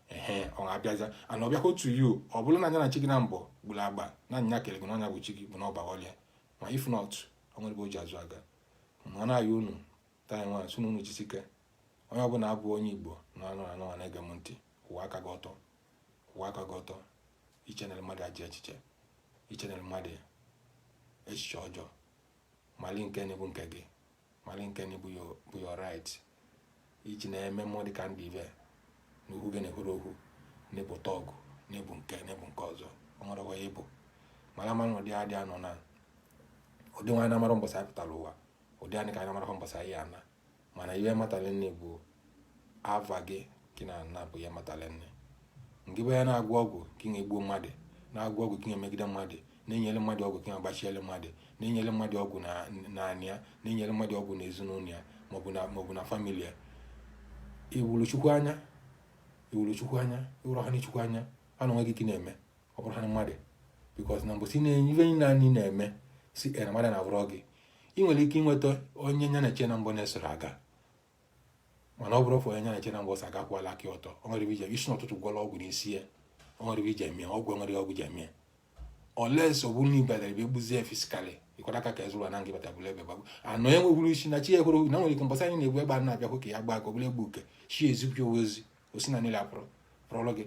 ehe, ọ ga-abịaza ana ọbịakwa otu yu. Ọ bụrụ na anya na chi gị na mbọ gburu agba na anya kere gị na ọnya bụ chi gị bụ na ọba ọlịa. Ma if not, ọ nwere ebe o ji azụ aga. Ma na-ayọ unu taa nwa sị na unu jisike, onye ọbụla abụ onye Igbo na anụ anụ na-ege m ntị, kwụwa aka gị ọtọ, kwụwa aka gị ọtọ. Ichenere mmadụ ajọ echiche, ichenere mmadụ echiche ọjọọ, mali nke na-ebu nke gị, mali nke na-ebu bụ your right iji na-eme mmụọ dịka ndị ibe na okwu gị na-ekwuru okwu na-ebu tọgụ na-ebu nke na-ebu nke ọzọ. Ọ nwere ya ịbụ mara mara ụdị adị anọ na ụdị nwaanyị na-amara mbọsị anyị pụtara ụwa, ụdị anyị ka anyị na-amara mbọsị anyị ana. Mana ihe matara nne bụ ava gị gị na ana bụ ihe matara nne nke bụ ya. Na-agwọ ọgwụ ka ị na-egbuo mmadụ, na-agwọ ọgwụ ka ị na-emegide mmadụ, na-enyere mmadụ ọgwụ ka ị na-agbachiere mmadụ, na-enyere mmadụ ọgwụ na anị ya, na-enyere mmadụ ọgwụ na ezinụlọ ya, maọbụ na family ya. Iwuru Chukwu anya, iwuru Chukwu anya, iwuru ha Chukwu anya, ha na onwe gị ka ị na-eme. Ọ bụrụ ha na mmadụ, because na mbọsị na-enye ife niile anyị na-eme si na mmadụ na-abụrọ gị, ị nwere ike ịnweta onye nya na-eche na mbọ na-esoro aga. Mana ọ bụrụ fọ onye nya na-eche na mbọ sọ agakwala aka ọtọ, ọ nwere ije isi n'ụtụtụ gwọrọ ọgwụ n'isi ya, ọ nwere ije eme ọgwụ, nwere ọgwụ ji eme oles. Ọ bụrụ na ị batara ebe egbuzie physically, ịkwara aka ka ezụrụ na ngị bata bụrụ ebe gbagbu anọ ya nwekwuru isi na chi ya ekwere na nwere ike mbọsị anyị na-egbu egbe a na-abịakwa ka ya gbaa ka ọ bụrụ egbu uke chi ezipụ ozi osi na niile apụrụ pụrụlụ gị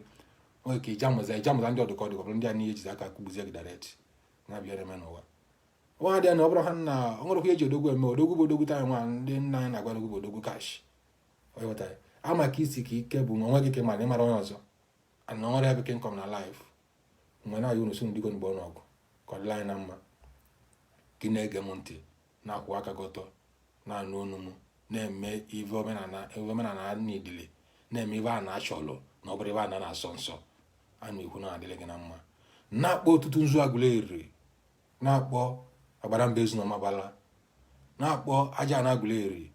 nwere ka ijamụza ijamụza ndị ọdụkọ dị, ọ bụrụ ndị a niile ejizi aka kụgbuzie gị direct na-abịa eme n'ụwa nwa dị ya na ọ bụrụ ha nna ọ nwerekwa eji odogwu eme odogwu bụ odogwu taa nwa ndị nna anyị na-agwa odogwu bụ odogwu kash ịghọta ya ama ka isi ka ike bụ nwa gị ka ma na ịmara onye ọzọ ana nwere ya bụ income na life. Mgbe na-ayọ unu si dịgo mgbe ọnụọgụ ka ọ dịla anyị na mma. Gị na-ege m ntị, na-akwụ aka gị ọtọ, na-anụ onu m, na-eme ive omenala n'idili, na-eme ive a na-achọlụ na ọ bụrụ ive a na-asọ nsọ a na-ekwu na adịrị gị na mma. Na-akpọ ọtụtụ nzu agụla eriri, na-akpọ agbara mba ezu na ọmabala, na-akpọ aja na agụla eri,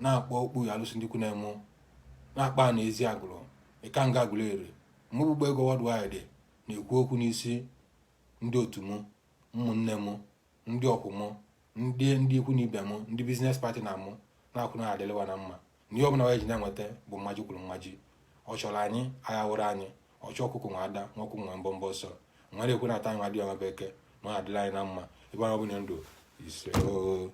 na-akpọ okpu ya alụsị ndị ikwu na-emu, na-akpọ a na ezi agụrụ ịka nga agụla eri mụgbugbo ego worldwide, na-ekwu okwu n'isi ndị otu m, ụmụnne m, ndị ọkwụ m, ndị ikwu na ibe m, ndị business partner mụ, na-akwụ na adịlịwa na mma na ihe ọbụla wee ji na-enweta bụ mmaji kwuru mmaji. Ọ chọrọ anyị agha wụrụ anyị ọchọ ọkụkọ nwa ada nwa ọkụkọ nwe mbọ mbọ ọsọ nwere ekwu na-ata anyị nwa dị ọnwa bekee na Na ọ adịla anyị na mma ebe ọ bụla ndụ ise oo.